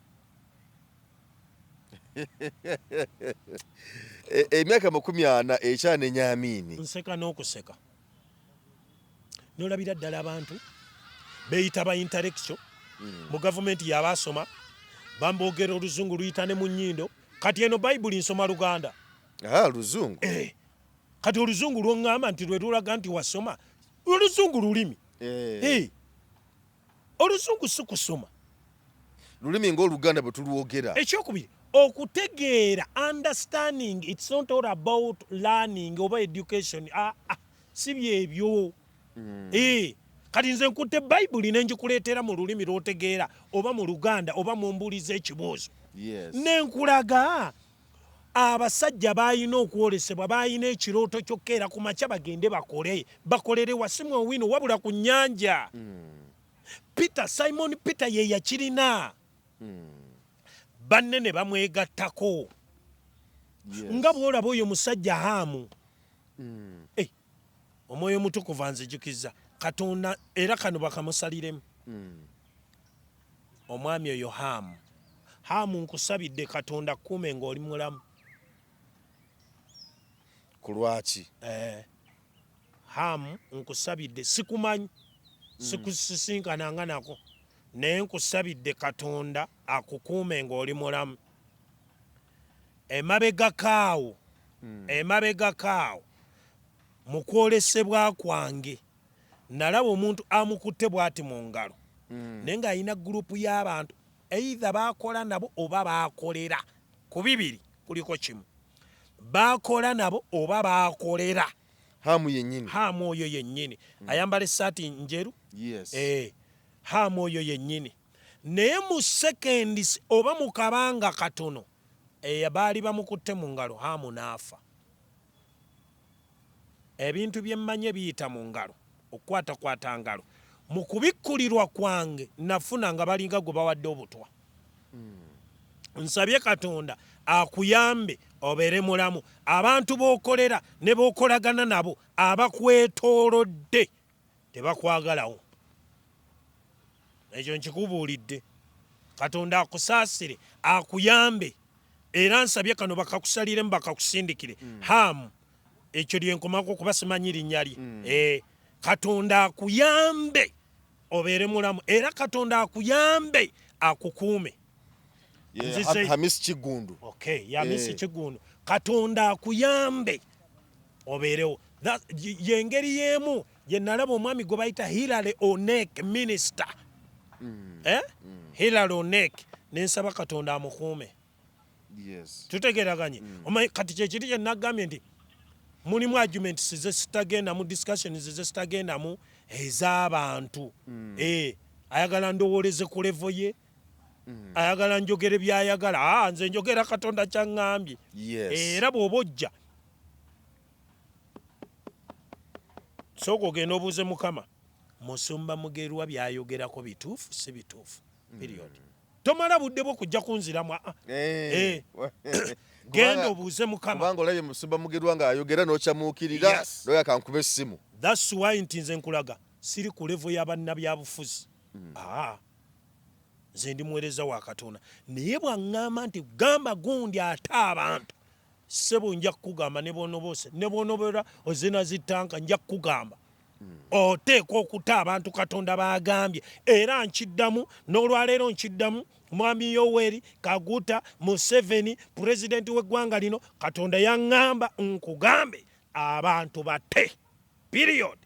Emyaka 40 ekyanenya Amiini. Nseka n'okuseka. N'olabira ddala abantu beeyita ba intellectual mu gavumenti y'abaasoma, bamboogera oluzungu luyita ne mu nnyindo. Kati eno Bayibuli nsoma Luganda. Luzungu. Kati oluzungu lw'oŋŋamba nti lwe lulaga nti wasoma, oluzungu lulimi. Oluzungu si kusoma. Lulimi ng'Oluganda bwe tulwogera. Ekyokubiri, okutegeera, understanding, it's not all about learning oba education. Si byebyo. Kati nze nkutte Bayibuli ne ngikuleetera mu lulimi lw'otegeera oba mu Luganda oba mw'ombuuliza ekibuuzo. Yes. Ne nkulaga abasajja baalina okwolesebwa, baalina ekirooto ky'okukeera ku makya bagende bakole, bakolere wa si mu Owino wabula ku nnyanja. Peter, Simon Peter ye yakirina. Banne ne bamwegattako. Yes. Nga bw'olaba oyo musajja Haamu. Omwoyo Omutukuvu anzijukizza Katonda era kano bakamusaliremu. Omwami oyo Haamu. Haamu nkusabidde Katonda akkuume ng'oli mulamu. Ku lwaki? Haamu nkusabidde, sikumanyi, sikusisinkananga nako, naye nkusabidde Katonda akukuume ng'oli mulamu. Emabegako awo, emabegako awo mu kwolesebwa kwange nalaba omuntu amukutte bw'ati mu ngalo, naye ng'alina group y'abantu, either baakola nabo oba baakolera. Ku bibiri kuliko kimu, baakola nabo oba baakolera. Hamu yennyini. Haamu oyo yennyini ayambala essaati njeru. Yes. Eh, Haamu oyo yennyini, naye mu seconds oba mu kabanga katono, baali bamukutte mu ngalo, Haamu n'afa. Ebintu bye mmanye biyita mu ngalo, okukwatakwata ngalo. Mu kubikkulirwa kwange nafuna nga balinga gwe bawadde obutwa. Nsabye Katonda akuyambe obeere mulamu. Abantu b'okolera ne b'okolagana nabo abakwetoolodde tebakwagalawo, ekyo nkikubuulidde. Katonda akusaasire, akuyambe, era nsabye kano bakakusaliremu, bakakusindikire. Hamu ekyo lyenkomako kuba simanyi linnya lye. Katonda akuyambe obeere mulamu, era Katonda akuyambe akukuume. Hamis Kigundu. Okay, Hamisi Kigundu, Katonda akuyambe obeerewo. Yengeri y'emu gye nalaba omwami gwe bayita Hilary Onek, minister. Eh? Hilary Onek, nensaba Katonda amukuume. Tutegeraganye? Omanyi kati kyekiri kye nagambye nti mulimu arguments zesitagendamu, discussions zesitagendamu ez'abantu. Ayagala ndowooleze ku level ye, ayagala njogere byayagala. Ah, nze njogera Katonda kyaŋŋambye. Era bw'oba ojja, sooka ogenda obuuze Mukama, Musumba Mugerwa byayogerako bituufu, si bituufu? Period. Tomala budde bwo kujja kunziramu. Ah, genda obuuze Mukama. Kubanga olabye Musumba Mugerwa ng'ayogera n'okyamuukirira, noyo akankuba essimu. That's why nti nze nkulaga siri ku level y'abannabyabufuzi. Ah, nze ndi muweereza wa Katonda, naye bwaŋŋamba nti gamba gundi ate abantu, ssebo, nja kukugamba ne bw'onoba ne bw'onobeera ozina zitanka, nja kukugamba oteekwa okuta abantu Katonda bagambye. Era nkiddamu n'olwaleero, nkiddamu, Mwami Yoweri Kaguta Museveni, pulezidenti w'eggwanga lino, Katonda yaŋŋamba nkugambe abantu bate, period.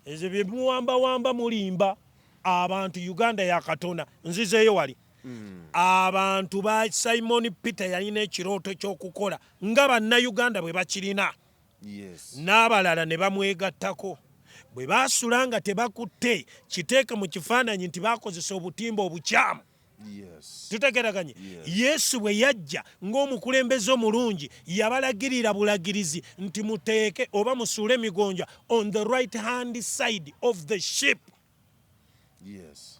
Ezo bye muwambawamba, mulimba abantu. Uganda ya Katonda. Nzizeeyo wali abantu ba Simon Peter yalina ekirooto ky'okukola nga Bannayuganda bwe bakirina, n'abalala ne bamwegattako. Bwe baasula nga tebakutte, kiteeke mu kifaananyi nti bakozesa obutimba obukyamu. Tutegeraganye? Yesu bwe yajja ng'omukulembeze omulungi, yabalagirira bulagirizi nti muteeke oba musuule emigonja on the right hand side of the ship.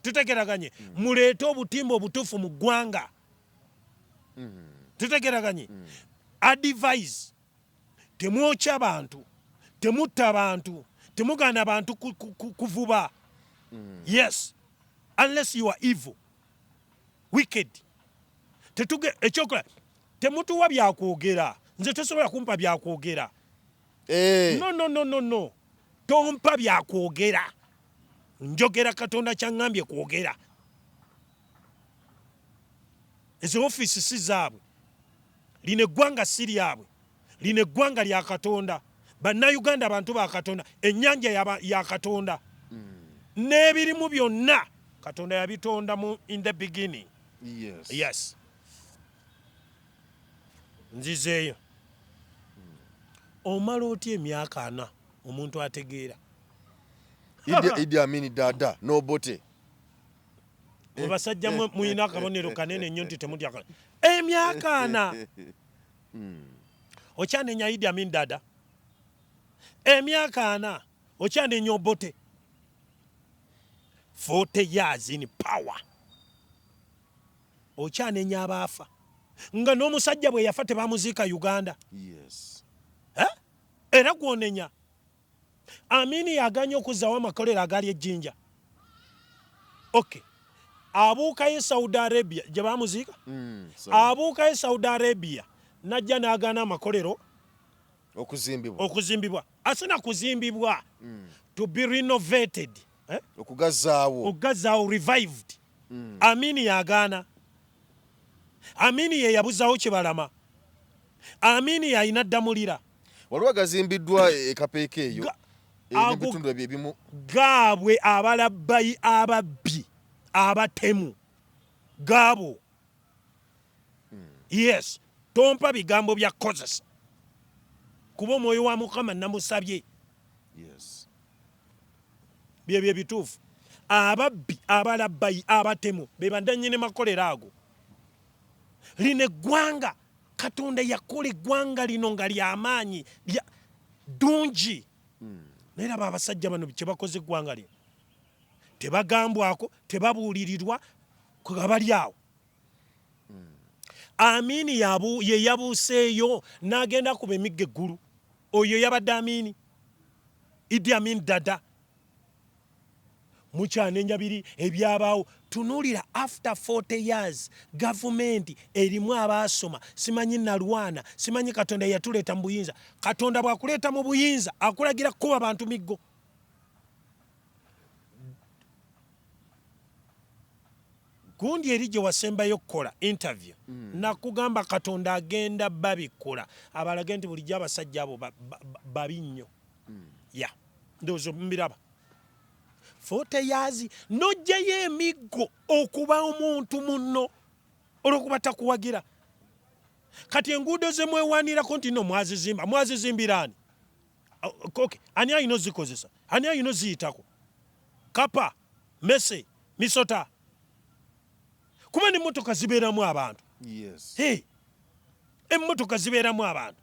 Tutegeraganye? Muleete obutimba obutuufu mu ggwanga. Tutegeraganye? Advise, temwokya bantu, temutta bantu, temugaana bantu kuvuba. Yes, unless you are evil, wicked. Tetuge ekyokola, temutuwa byakwogera. Nze tosobola kumpa byakwogera. No, no, no, no, no, tompa byakwogera. Njogera Katonda kyaŋŋambye kwogera. Ezo ofiisi si zaabwe, lino eggwanga si lyabwe, lino eggwanga lya Katonda. Bannayuganda bantu ba Katonda. Ennyanja ya Katonda n'ebirimu byonna Katonda yabitonda mu in the beginning. Yes, nzizeeyo. Omala otya emyaka 40 omuntu ategeera? Idi Amin Dada n'Obote. Mwe basajja mwe muyina akabonero kanene nnyo nti temutya. Emyaka 40 okyanenya Idi Amin Dada, emyaka 40 okyanenya Obote. 40 years in power, okyanenya abaafa, nga n'omusajja bwe yafa tebamuziika Uganda. Eh? Era gwonenya Amini yaganye okuzzawo amakolero agali ejjinja. Okay, abuukayo Saudi Arabia gye bamuziika. Abuukayo Saudi Arabia najja n'agaana amakolero okuzimbibwa. Okuzimbibwa, asina kuzimbibwa, to be renovated, eh? Okugazaawo. Okugazaawo, revived. Amini yagaana. Amini ye yabuzaawo Kibalama. Amini yalina ddamulira. Waliwo agazimbiddwa ekapeeka eyo ebitundu ebyo ebimu gaabwe abalabbayi ababbi abatemu gaabo. Yes, tompa bigambo bya kukozesa kuba omwoyo wa Mukama namusabye. Yes. Byebyo ebituufu. Ababbi abalabbayi abatemu be bandannyini makolero ago. Lino eggwanga Katonda yakola eggwanga lino nga lyamaanyi lya ddungi. Naye laba abasajja bano kye bakoze eggwanga lino. Tebagambwako, tebabuulirirwa, bali awo. Amini ye yabuuseeyo n'agenda akuba emiggo eggulu. Oyo yabadde Amini, Idi Amin Dada. Mukyanenya biri ebyabaawo. Tunuulira after 40 years gavumenti erimu abaasoma, simanyi nalwana, simanyi Katonda yatuleeta mu buyinza. Katonda bw'akuleeta mu buyinza akulagira kukuba bantu miggo. Gundi eri gye wasembayo okukola interview nakugamba Katonda agenda babikkula abalage nti bulijjo abasajja abo babi nnyo. Ya ndowooza mbiraba. 40 years n'oggyayo emiggo okuba omuntu munno olw'okuba takuwagira. Kati enguudo ze mwewaanirako nti nno mwazizimba, mwazizimbira ani? Okay, ani alina ozikozesa? Ani alina oziyitako? Kapa, mese, misota. Kuba n'emmotoka zibeeramu abantu. Yes. Hey, emmotoka zibeeramu abantu.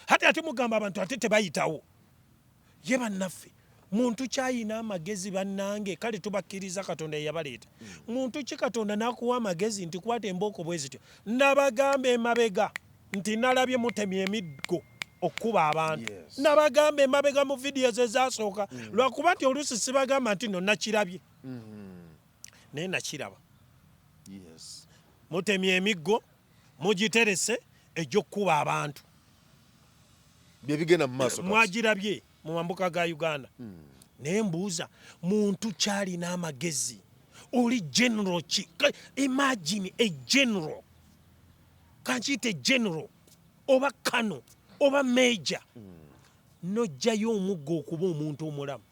Ate ate mugamba abantu ate tebayitawo. Ye bannaffe, muntu kyayina amagezi bannange, kale tubakkiriza Katonda yeyabaleeta. Muntu ki Katonda n'akuwa amagezi nti kwata embooko bwe zityo. Nabagamba emabega nti nalabye mutemya emiggo okukuba abantu. Yes. Nabagamba emabega mu videos ezasooka. Lwakuba nti oluusi sibagamba nti no nakirabye. Naye nakiraba. Yes. Mutemya emiggo, mugiterese egy'okukuba abantu. Bye bigenda mu maaso kati. Mwagirabye mu mambuka ga Uganda. Naye mbuuza, muntu kyalina amagezi oli general ki? Imagine a general, kankiyite general oba kano oba major, n'oggyayo omuggo okuba omuntu omulamu.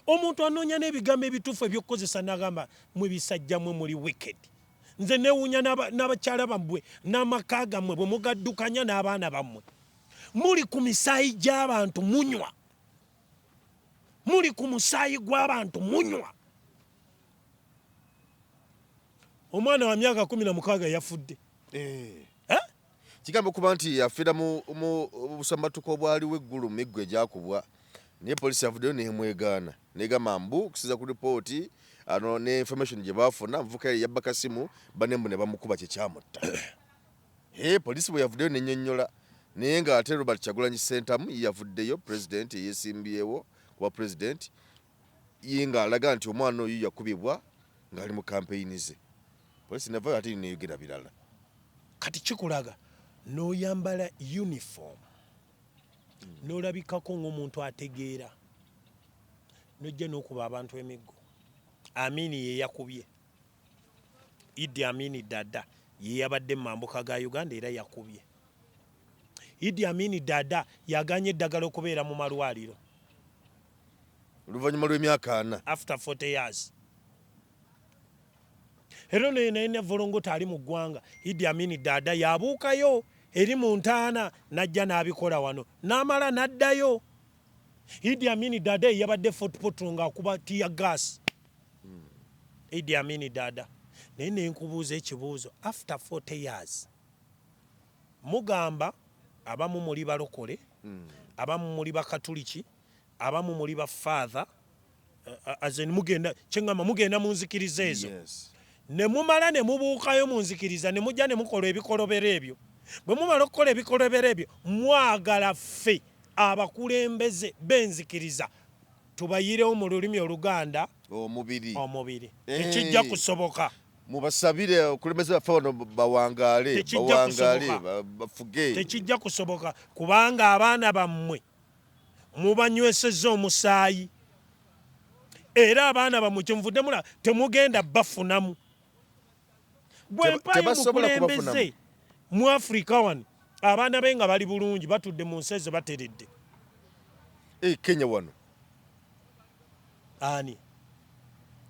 Omuntu anoonya n'ebigambo ebituufu eby'okukozesa n'agamba mwe bisajja mwe muli wicked. Nze neewuunya n'abakyala bammwe n'amaka gammwe bwe mugaddukanya n'abaana bammwe. Muli ku misaayi gy'abantu munywa. Muli ku musaayi gw'abantu munywa. Omwana wa myaka 16 yafudde. Kigamba okuba nti yafiira mu busambattuko obwaliwo eggulu mu miggo egyakubwa, naye poliisi yavuddeyo n'emwegaana n'egamba mbu okusinziira ku lipooti ano ne information gye baafuna, omuvubuka yali yabba kasimu banne mbu ne bamukuba kye kyamutta. Poliisi bwe yavuddeyo n'ennyonnyola, naye ng'ate Robert Kyagulanyi Ssentamu ye yavuddeyo pulezidenti eyeesimbyewo kuba pulezidenti, ye ng'alaga nti omwana oyo yakubibwa ng'ali mu kampeyini ze. Poliisi navayo ate neyogera birala. Kati kikulaga n'oyambala uniform n'olabikako ng'omuntu ategeera n'ojja n'okuba abantu emiggo. Amini ye yakubye. Idi Amin Dada ye yabadde mu mambuka ga Uganda era yakubye. Idi Amin Dada yaganye eddagala okubeera mu malwaliro. Oluvannyuma lw'emyaka 40. After 40 years. Era naye naye ne Volongota ali mu ggwanga. Idi Amin Dada yabuukayo eri mu ntaana n'ajja n'abikola wano n'amala n'addayo. Idi Amin Dada ye yabadde Fort Portal ng'akuba tear gas. Idi Amin Dada. Naye ne nkubuuza ekibuuzo, after 40 years mugamba abamu muli balokole, abamu muli bakatuliki, abamu muli ba father, as in mugenda, kye ŋŋamba mugenda mu nzikiriza ezo. Yes. Ne mumala ne mubuukayo mu nzikiriza ne mujja ne mukola ebikolobero ebyo. Bwe mumala okukola ebikolobero ebyo, mwagala ffe abakulembeze b'enzikiriza tubayirewo mu lulimi Oluganda omubiri. Omubiri. Tekijja kusoboka. Mubasabire abakulembeze baffe bano bawangaale, Tekijja bawangaale, kusoboka. bafuge. Tekijja kusoboka kubanga abaana bammwe mubanywesezza omusaayi. Era abaana bammwe kye muvudde mulaba temugenda bafunamu. Bwe mpayo omukulembeze mu Afrika wano, abaana be nga bali bulungi, batudde mu nsi ezo, bateredde. Hey, Kenya wano. Ani?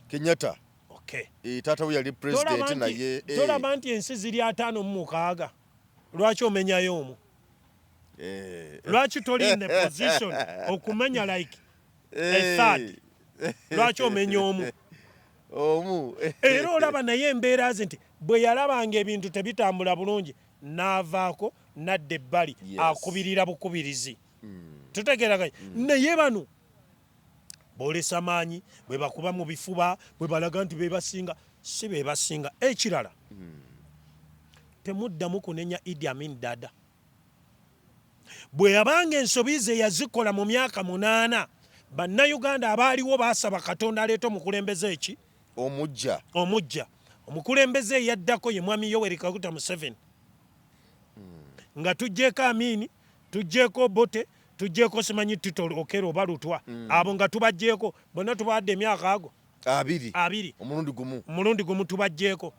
Kenyatta. Okay. E, taata we yali president naye. Tolaba nti ensi ziri 56, lwaki omenyayo omu? Lwaki toli in the position okumenya like a third? Lwaki omenya omu? Omu. Era olaba naye embeera ze nti bwe yalabanga ebintu tebitambula bulungi, n'avaako nadda ebbali. Akubirira bukubirizi. Tutegeeraganye? Naye bano boolesa maanyi, bwe bakuba mu bifuba, bwe balaga nti be basinga, si be basinga. Ekirala, temuddamu kunenya Idi Amin Dada. Bwe yabanga ensobi ze yazikola mu myaka 8, Bannayuganda abaaliwo baasaba Katonda aleeta omukulembeze eki? Omujja. Omujja. Omukulembeze eyaddako ye Mwami Yoweri Kaguta Museveni. Nga tuggyeko Amini, tuggyeko Obote, tuggyeko simanyi Tito Okello oba Lutwa, abo nga tubaggyeko bonna, tubawadde emyaka ago 20. 20. Omulundi gumu. Omulundi gumu tubaggyeko.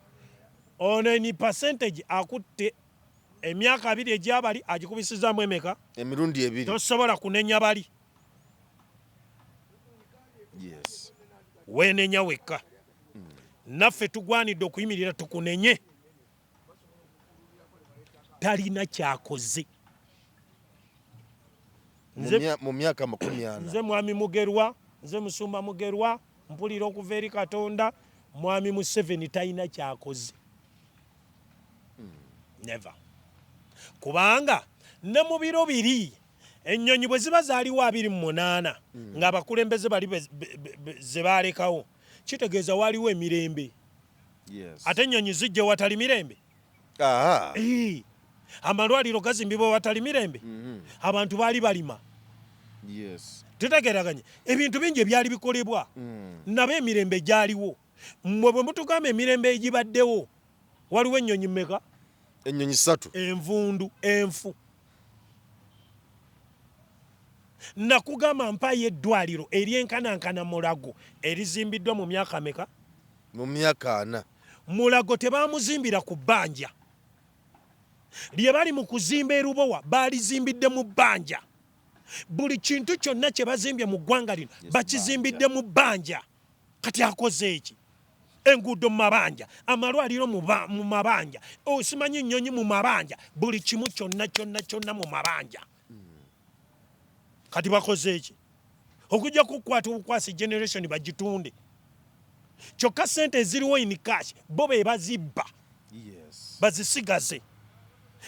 Ono ni percentage akutte emyaka 20 egyabali agikubisizaamu emeka? Emirundi ebiri. Tosobola kunenya bali. Weenenya wekka. Naffe tugwanidde okuyimirira tukunenye. Talina kyakoze. Mu myaka 40. Nze Mwami Mugerwa, nze Musumba Mugerwa, mpulira okuva eri Katonda, Mwami Museveni talina kyakoze. Never. Kubanga ne mu biro biri ennyonyi bwe ziba zaaliwo 28, ng'abakulembeze bali ze baalekawo, kitegeeza waaliwo emirembe. Ate ennyonyi zijja watali mirembe? Amalwaliro gazimbibwa watali mirembe? Abantu baali balima. Tutegeeraganye? Ebintu bingi ebyali bikolebwa nabo emirembe gyaliwo. Mmwe bwe mutugamba emirembe egibaddewo, waliwo ennyonyi mmeka? Ennyonyi ssatu. Envundu, enfu. Nakugamba mpayo eddwaliro eryenkanankana Mulago erizimbiddwa mu myaka meka? Mu myaka 40. Mulago tebamuzimbira ku bbanja. Lye bali mu kuzimba erubowa baalizimbidde mu bbanja. Buli kintu kyonna kye bazimbye mu ggwanga lino bakizimbidde mu bbanja. Kati akoze eki? Enguudo mu mabanja, amalwaliro mu mabanja, osimanyi ennyonyi mu mabanja, buli kimu kyonna kyonna kyonna mu mabanja. Kati bakoze eki? Okujja kukwata obukwasi generation bagitunde. Kyokka ssente eziriwo in cash bo be bazibba, bazisigaze.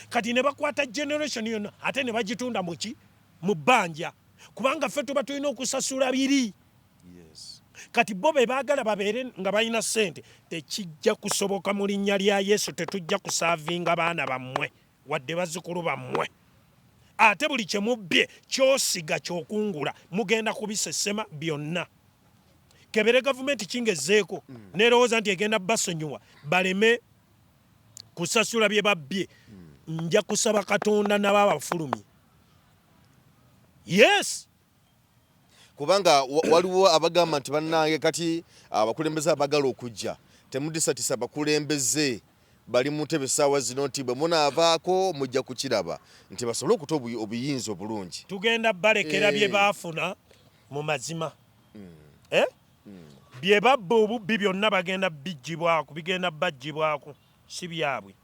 Kati ne bakwata generation yonna ate ne bagitunda muki? Mu bbanja, kubanga ffe tuba tulina okusasula biri. Kati bo be baagala babeere nga balina ssente. Tekijja kusoboka mu linnya lya Yesu. Tetujja kusaavinga baana bammwe wadde bazzukulu bammwe. Ate buli kye mubbye, kyosiga kyokungula, mugenda kubisesema byonna. Kebere gavumenti kingezeeko nerowooza nti egenda basonyiwa baleme kusasula bye babbye. Nja kusaba Katonda nabo abafulumye. Yes. Kubanga waliwo abagamba nti bannange, kati abakulembeze abagala okujja, temudisatisa abakulembeze bali mu ntebe essaawa zino, nti bwe munaavaako mujja kukiraba, nti basobole okuta obuyinza obulungi. Tugenda balekera bye baafuna mu mazima. Eh? Bye babba obubbi byonna bagenda bijjibwako, bigenda bajjibwako, si byabwe.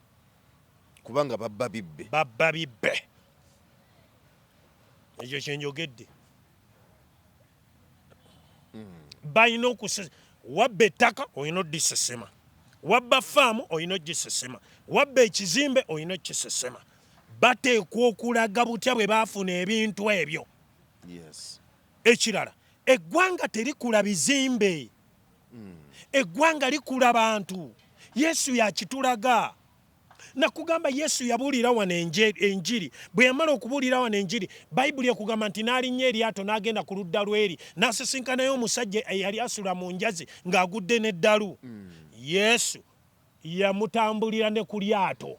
Kubanga babba bibbe. Babba bibbe. Ekyo kyenjogedde. Balina okuse wabba ettaka olina odisesema, wabba faamu olina ogisesema, wabba ekizimbe olina okisesema. Bateekwa okulaga butya bwe baafuna ebintu ebyo. Ekirala, eggwanga terikula bizimbe, eggwanga likula bantu. Yesu yakitulaga. Nakugamba Yesu yabuulira wano enjiri. Bwe yamala okubuulira wano enjiri, Bayibuli ekugamba nti n'alinnya eryato n'agenda ku ludda lw'eri, n'asisinkanayo omusajja eyali asula mu njazi ng'agudde n'eddalu. Yesu yamutambulira ne ku lyato.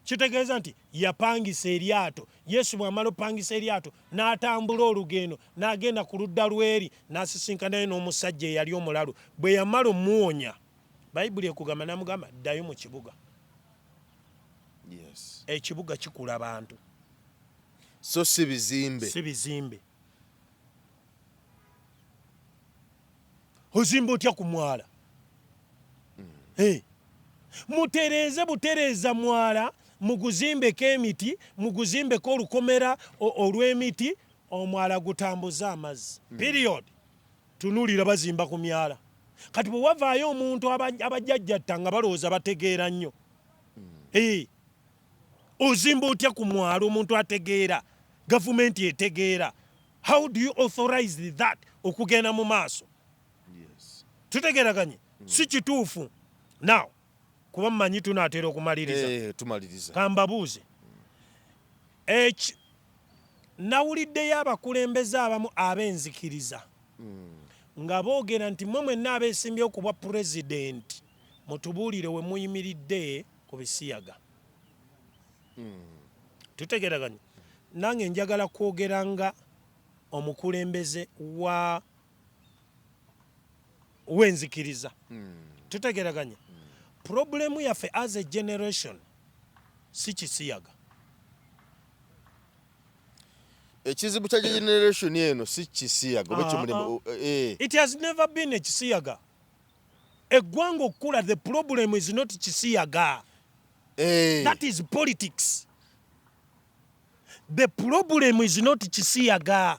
Kitegeeza nti yapangisa eryato. Yesu bw'amala opangisa eryato n'atambula olugendo n'agenda ku ludda lw'eri, n'asisinkanayo n'omusajja eyali omulalu. Bwe yamala omuwonya, Bayibuli ekugamba namugamba ddayo mu kibuga. Yes. Ekibuga kikula bantu. So si bizimbe. Si bizimbe. Ozimba otya ku mwala? Hey. Mutereeze butereeza mwala, muguzimbeko emiti, muguzimbeko olukomera olw'emiti, omwala gutambuze amazzi. Period. Tunuulira bazimba ku myala. Kati bwe wavaayo omuntu abajjajjatta nga balowooza bategeera nnyo. Hey. Ozimba otya ku mwala omuntu ategeera, gavumenti etegeera? How do you authorize that okugenda mu maaso? Yes. Tutegeeraganye? Si kituufu. Now, kuba mmanyi tunaatera okumaliriza. Tumaliriza. Kambabuuze. Nawuliddeyo abakulembeze abamu ab'enzikiriza nga boogera nti mmwe mwenna abeesimbyewo ku bwa pulezidenti mutubuulire we muyimiridde ku bisiyaga. Tutegeeraganye? Nange njagala kwogera nga omukulembeze wa w'enzikiriza. Tutegeeraganye? Problemu yaffe as a generation si kisiyaga. Ekizibu kya generation eno si kisiyaga oba ekyomulembe, It has never been ekisiyaga. Eggwanga okukula, the problem is not kisiyaga. That is politics. The problem is not kisiyaga.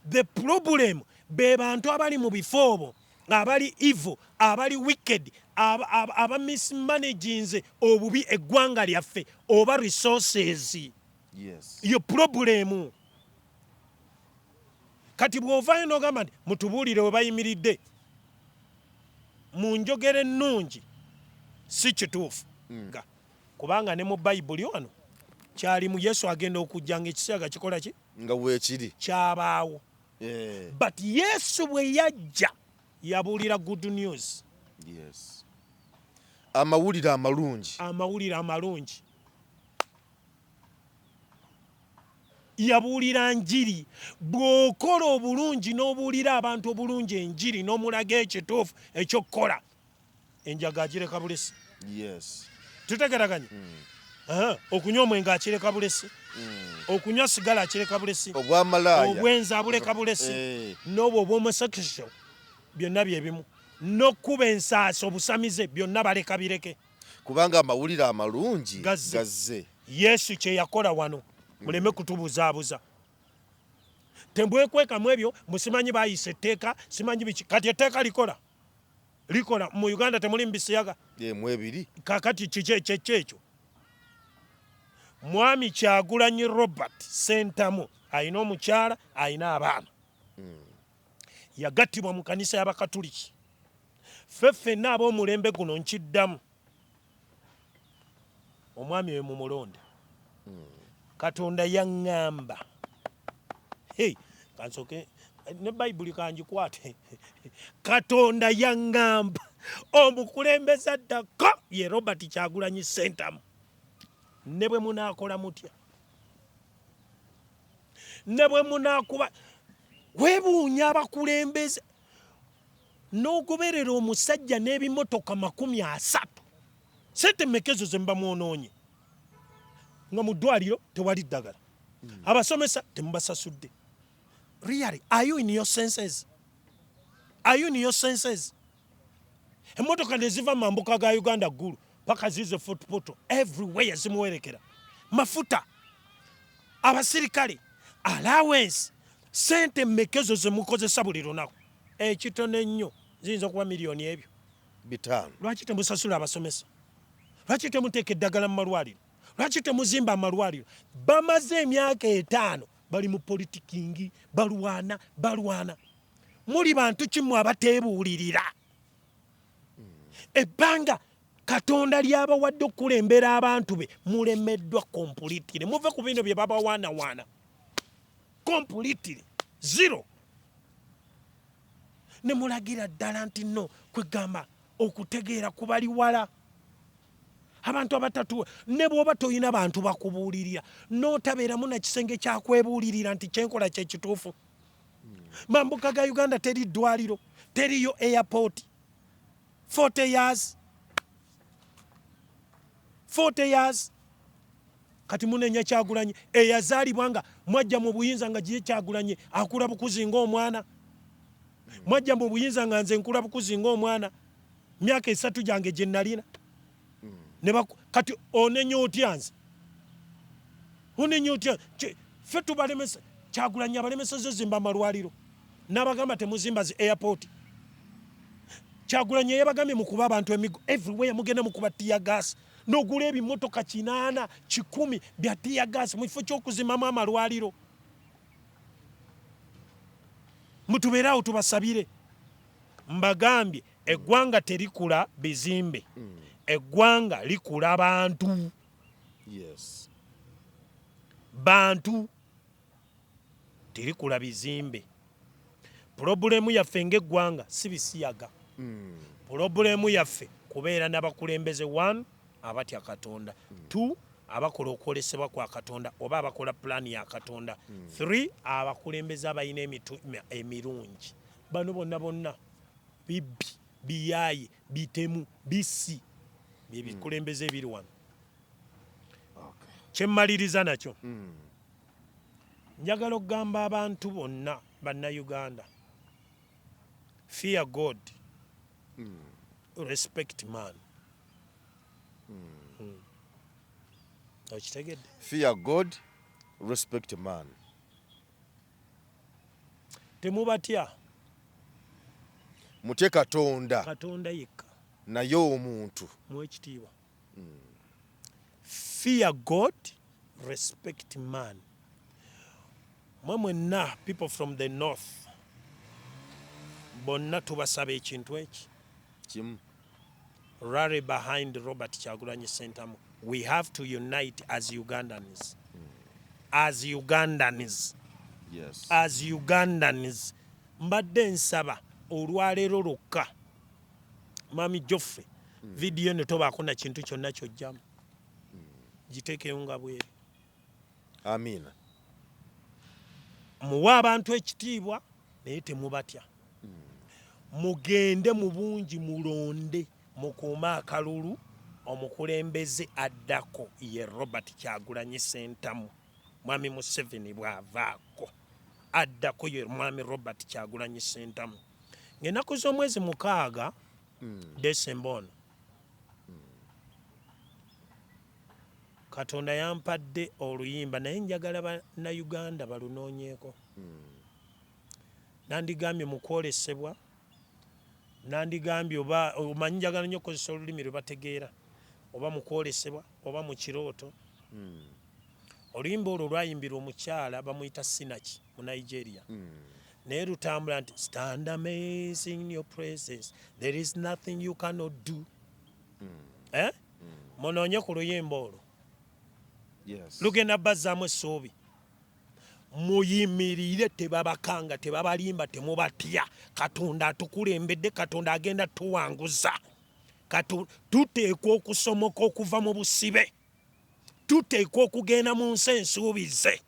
The problem be bantu abali mu bifo obwo, abali evil, abali wicked, aba mismanaginze obubi eggwanga lyaffe oba resources. Yes. Yo problem. Kati bw'ovaayo n'ogamba nti mutubuulire we bayimiridde mu njogera ennungi, si kituufu. Kubanga ne mu Bayibuli wano kyalimu, Yesu agenda okujja ng'ekisiyaga kikola ki? Nga weekiri. Kyabaawo. But Yesu bwe yajja yabuulira good news. Yes. Amawulire amalungi. Amawulire amalungi. Yabuulira njiri. Bw'okola obulungi n'obuulira abantu obulungi enjiri n'omulaga ekituufu ekyokukola, enjaga agireka bulesi. Yes. Tutegeraganye? Okunywa omwenge akireka bulesi. Okunywa sigala akireka bulesi. Obwamalaaya. Obwenzi abuleka bulesi. N'obwo obw'homosexual byonna bye bimu. N'okkuba ensaasi obusamize byonna baleka bireke. Kubanga amawulire amalungi gazze. Gazze. Yesu kye yakola wano, muleme kutubuzaabuza. Tembwekwekamu ebyo, musimanyi bayisa etteeka, simanyi biki. Kati etteeka likola. Likola mu Uganda temuli mbisiyaga. Mwebiri. Kakati kiki ekyo ekyo? Mwami Kyagulanyi Robert Ssentamu alina omukyala, alina abaana. Yagattibwa mu kanisa y'Abakatuliki. Ffe ffenna ab'omulembe guno nkiddamu. Omwami oyo mumulonde. Katonda yaŋŋamba. Hey, kansooke ne Bayibuli kangikwate. Katonda yaŋŋamba omukulembeze addako ye Robert Kyagulanyi Ssentamu. Ne bwe munaakola mutya, ne bwe munaakuba, weebuunya abakulembeze n'ogoberera omusajja n'ebimotoka 30. Sente mmeka ezo ze muba mwonoonye? Nga mu ddwaliro tewali ddagala, abasomesa temubasasudde. Really, are you in your senses? Are you in your senses? Emmotoka ne ziva mu mambuka ga Uganda Ggulu paka zize Fort Portal, everywhere zimuwerekera mafuta, abasirikale allowance. Sente mmeka ezo ze mukozesa buli lunaku? Ekitono ennyo ziyinza okuba miliyoni ebyo 5. Lwaki temusasula abasomesa? Lwaki temuteeka eddagala mu malwaliro? Lwaki temuzimba amalwaliro? Bamaze emyaka 5 bali mu politikingi, balwana balwana. Muli bantu kimu abateebuulirira. Ebbanga Katonda lyabawadde okukulembera abantu be mulemeddwa completely. Muve ku bino bye babawaanawaana. Completely zero. Ne mulagira ddala nti nno kwegamba okutegeera kubali wala. Abantu abatatu ne bw'oba toyina bantu bakubuulirira n'otabeeramu na kisenge kya kwebuulirira nti kyenkola kye kituufu. Mambuka ga Uganda teri ddwaliro, teriyo airport. 40 years, 40 years. Kati munenya Kyagulanyi eyazaalibwa nga mwajja mu buyinza nga giye Kyagulanyi akula bukuzi ng'omwana. Mwajja mu buyinza nga nze nkula bukuzi ng'omwana, myaka 3 gyange gye nalina. Kati onenya otya nze? Onenya otya? Ffe tubalemesa. Kyagulanyi abalemesezza ozimba amalwaliro n'abagamba temuzimba zi airport. Kyagulanyi yabagambye mukuba abantu emigo everywhere, mugenda mukuba tear gas, n'ogula ebimotoka 800 100 bya tear gas mu kifo ky'okuzimbamu amalwaliro. Mutubeere awo tubasabire. Mbagambye eggwanga terikula bizimbe, eggwanga likula bantu. Bantu, terikula bizimbe. Pulobulemu yaffe ng'eggwanga si bisiyaga. Pulobulemu yaffe kubeera n'abakulembeze, 1, abatya Katonda, 2, abakola okwolesebwa kwa Katonda oba abakola pulaani ya Katonda, 3, abakulembeze abalina emitima emirungi. Bano bonna bonna bibbi, biyaaye, bitemu, bisi, byebikulembeze ebiri wano. Kyemmaliriza nakyo, njagala okugamba abantu bonna Bannayuganda, fear God, respect man. Okitegedde? Fear God, respect man. Temubatya. Mutye Katonda. Katonda yekka. Naye omuntu muwe ekitiibwa. Fear God, respect man. Mwe mwenna people from the north bonna tubasaba ekintu eki kimu. Rally behind Robert Kyagulanyi Ssentamu. We have to unite as Ugandans, as Ugandans. As Ugandans, mbadde nsaba olwaleero lwokka, Mami Joffrey, vidiyo eno tobaako na kintu kyonna kyojjamu, giteekeyo nga bweri. Amiina. Muwe abantu ekitiibwa naye temubatya. Mugende mu bungi, mulonde, mukuume akalulu. Omukulembeze addako ye Robert Kyagulanyi Ssentamu. Mwami Museveni bw'avaako, addako ye Mwami Robert Kyagulanyi Ssentamu. Ng'ennaku z'omwezi 6 Desemba ono, Katonda yampadde oluyimba, naye njagala Bannayuganda balunoonyeeko. Nandigambye mu kwolesebwa, nandigambye oba omanyi njagala nnyo okukozesa olulimi lwe bategeera, oba mu kwolesebwa oba mu kirooto. Oluyimba olwo lwayimbirwa omukyala bamuyita Sinaki mu Nigeria, naye lutambula nti, "Stand amazing in your presence, there is nothing you cannot do." Eh? Munoonye ku luyimba olwo. Lugenda bazzaamu essuubi. Muyimirire, tebabakanga, tebabalimba, temubatya. Katonda atukulembedde, Katonda agenda tuwanguza. Tuteekwa okusomoka okuva mu busibe, tuteekwa okugenda mu nsi ensuubize.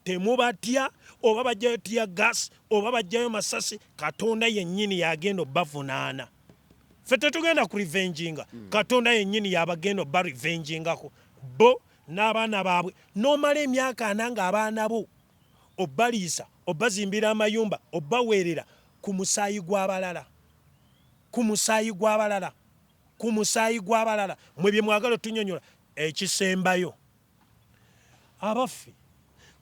Temubatya, oba bajjayo tear gas oba bajjayo masasi, Katonda yennyini yagenda obbavunaana. Ffe tetugenda ku revenginga. Katonda yennyini yabagenda obba revengingako, bo n'abaana baabwe. N'omala emyaka 40 ng'abaana bo obbaliisa, obbazimbira amayumba, obbaweerera ku musaayi gw'abalala, ku musaayi gw'abalala, ku musaayi gw'abalala. Mwe bye mwagala otunyonyola. Ekisembayo, abaffe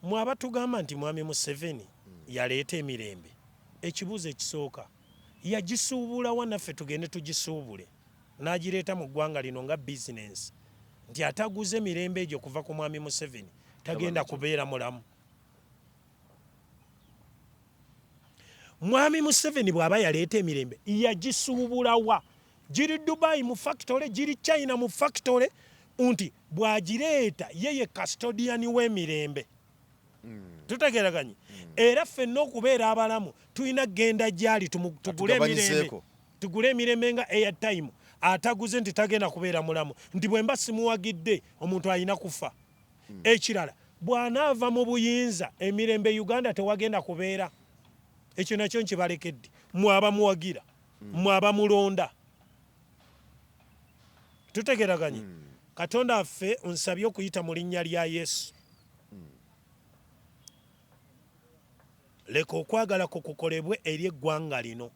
mwe abatugamba nti Mwami Museveni yaleeta emirembe, ekibuuzo ekisooka, yagisuubulawa naffe tugende tugisuubule? N'agireeta mu ggwanga lino nga bizinensi, nti ataguze mirembe egyo kuva ku Mwami Museveni tagenda kubeera mulamu. Mwami Museveni bw'aba yaleeta emirembe, yagisuubulawa? Giri Dubai mu factory, giri China mu factory, nti bw'agireeta ye ye custodian w'emirembe. Tutegeraganye? Era ffenna okubeera abalamu tulina kugenda gyali tugule emirembe. Atugabanyizeeko. Tugule emirembe nga airtime. Ataguze nti tagenda kubeera mulamu, nti bwe mba simuwagidde omuntu alina kufa. Ekirala, bw'anaava mu buyinza, emirembe Uganda tewagenda kubeera. Ekyo nakyo nkibalekedde mwe abamuwagira, mwe abamulonda. Tutegeraganye. Katonda waffe, nsabye okuyita mu linnya lya Yesu, leka okwagala kwo kukolebwe eri eggwanga lino.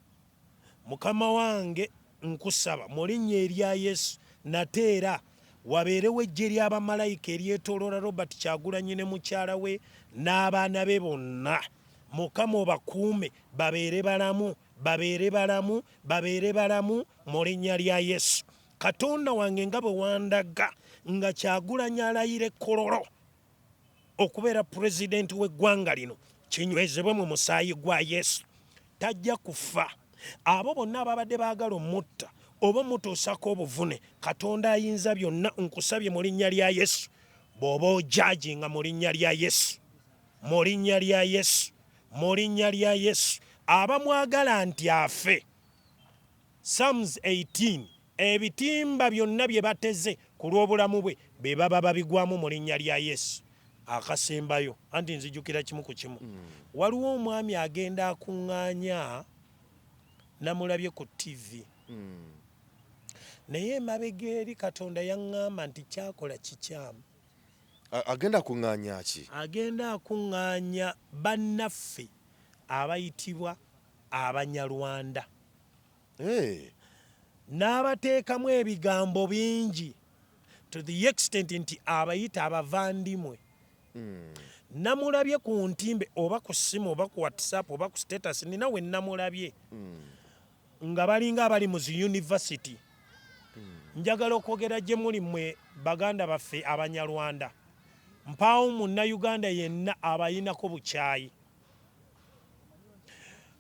Mukama wange, nkusaba mu linnya erya Yesu nate era wabeerewo eggye ly'abamalayika eryetooloola Robert Kyagulanyi ne mukyala we n'abaana be bonna. Mukama obakuume babeere balamu, babeere balamu, babeere balamu mu linnya lya Yesu. Katonda wange, nga bwe wandaga nga Kyagulanyi alayira e Kololo okubeera pulezidenti w'eggwanga lino, kinywezebwe mu musaayi gwa Yesu. Tajja kufa. Abo bonna ababadde baagala omutta oba omutuusako obuvune, Katonda ayinza byonna, nkusabye mu linnya lya Yesu, bw'oba ojajinga mu linnya lya Yesu, mu linnya lya Yesu, mu linnya lya Yesu, abamwagala nti afe. Psalms 18, ebitimba byonna bye bateze ku lw'obulamu bwe be baba babigwamu mu linnya lya Yesu. Akasembayo, anti nzijukira kimu ku kimu. Waliwo omwami agenda akuŋŋaanya, namulabye ku TV. Naye emabega eri Katonda yaŋŋamba nti kyakola kikyamu. Agenda kuŋŋaanya ki? Agenda akuŋŋaanya bannaffe abayitibwa Abanyarwanda. Hey. N'abateekamu ebigambo bingi to the extent nti abayita abavandimwe. Namulabye ku ntimbe oba ku ssimu oba ku WhatsApp oba ku status, nina we namulabye nga balinga abali mu zi university. Njagala okwogera gye muli mmwe baganda baffe Abanyarwanda, mpaawo Munnayuganda yenna abayinako bukyayi.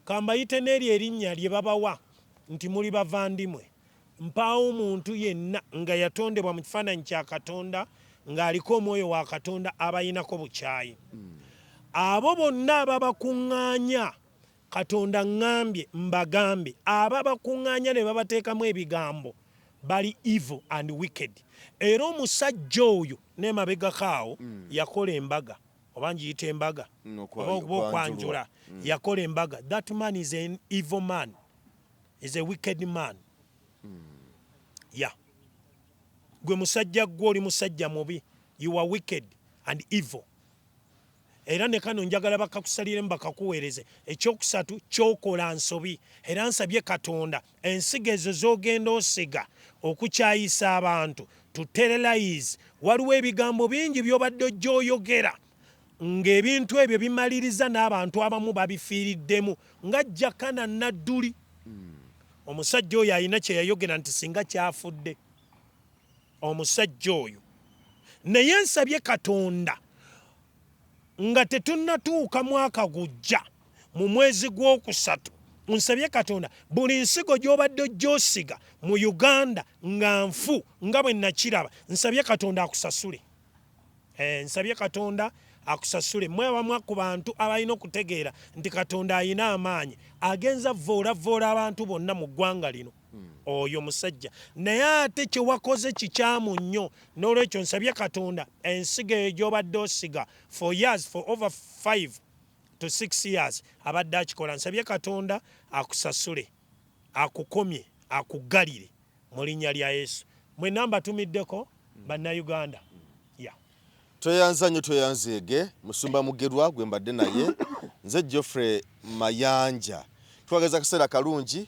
Kambayite n'eryo erinnya lye babawa nti muli bavandimwe. Mpaawo muntu yenna nga yatondebwa mu kifaananyi kya Katonda ng'aliko omwoyo wa Katonda abayinako bukyayi. Abo bonna ababakuŋŋaanya, Katonda ŋŋambye mbagambe, ababakuŋŋaanya ne babateekamu ebigambo bali evil and wicked. Era omusajja oyo n'emabegako awo yakola embaga, oba ngiyita embaga oba okwanjula, yakola embaga. That man is an evil man, is a wicked man. Yeah, gwe musajja gwe oli musajja mubi, you are wicked and evil. Era ne kano njagala bakakusaliremu bakakuweereze. Ekyokusatu, kyokola nsobi, era nsabye Katonda ensigo ezo z'ogenda osiga okukyayisa abantu, to terrorize, waliwo ebigambo bingi by'obadde ojja oyogera ng'ebintu ebyo bimaliriza n'abantu abamu babifiiriddemu, nga Jakana Nadduli. Omusajja oyo alina kye yayogera nti singa kyafudde omusajja oyo. Naye nsabye Katonda nga tetunnatuuka mwaka gujja mu mwezi gw'okusatu, nsabye Katonda buli nsigo gy'obadde ojja osiga mu Uganda nga nfu nga bwe nakiraba, nsabye Katonda akusasule. Nsabye Katonda akusasule. Mmwe abamu ku bantu abalina okutegeera nti Katonda alina amaanyi agenza vvoolavvoola abantu bonna mu ggwanga lino. Oyo musajja, naye ate kye wakoze kikyamu nnyo. N'olwekyo nsabye Katonda ensigo eyo gy'obadde osiga for years, for over 5 to 6 years abadde akikola, nsabye Katonda akusasule, akukomye, akuggalire mu linnya lya Yesu. Mwenna mbatumiddeko Bannayuganda. Yeah. Tweyanza nnyo, tweyanzeege Musumba Mugerwa gwe mbadde naye. Nze Geoffrey Mayanja, twageza akaseera kalungi.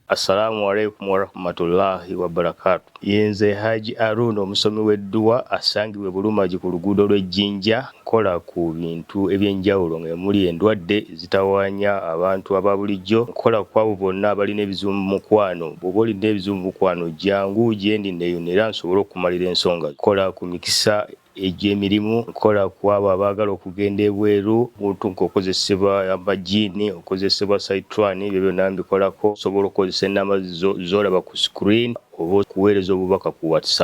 Assalamu alaikum warahmatullahi wabarakatu. Yenze Haji Aruna, omusomi w'edduwa asangibwa e Bulumagi ku luguudo lw'e Jjinja. Nkola ku bintu ebyenjawulo nga muli endwadde ezitawaanya abantu aba bulijjo. Nkola ku abo bonna abalina ebizibu mu mukwano. Bw'oba olina ebizibu mu mukwano, jangu gyendi neeyune era nsobole okumalira ensonga. Nkola ku mikisa egy'emirimu, nkola ku abo abaagala okugenda ebweru, muntu ng'okozesebwa amajiini, okozesebwa saitwani, ebyo byonna mbikolako. Osobola okukozesa ennamba z'olaba ku screen oba okuweereza obubaka ku WhatsApp.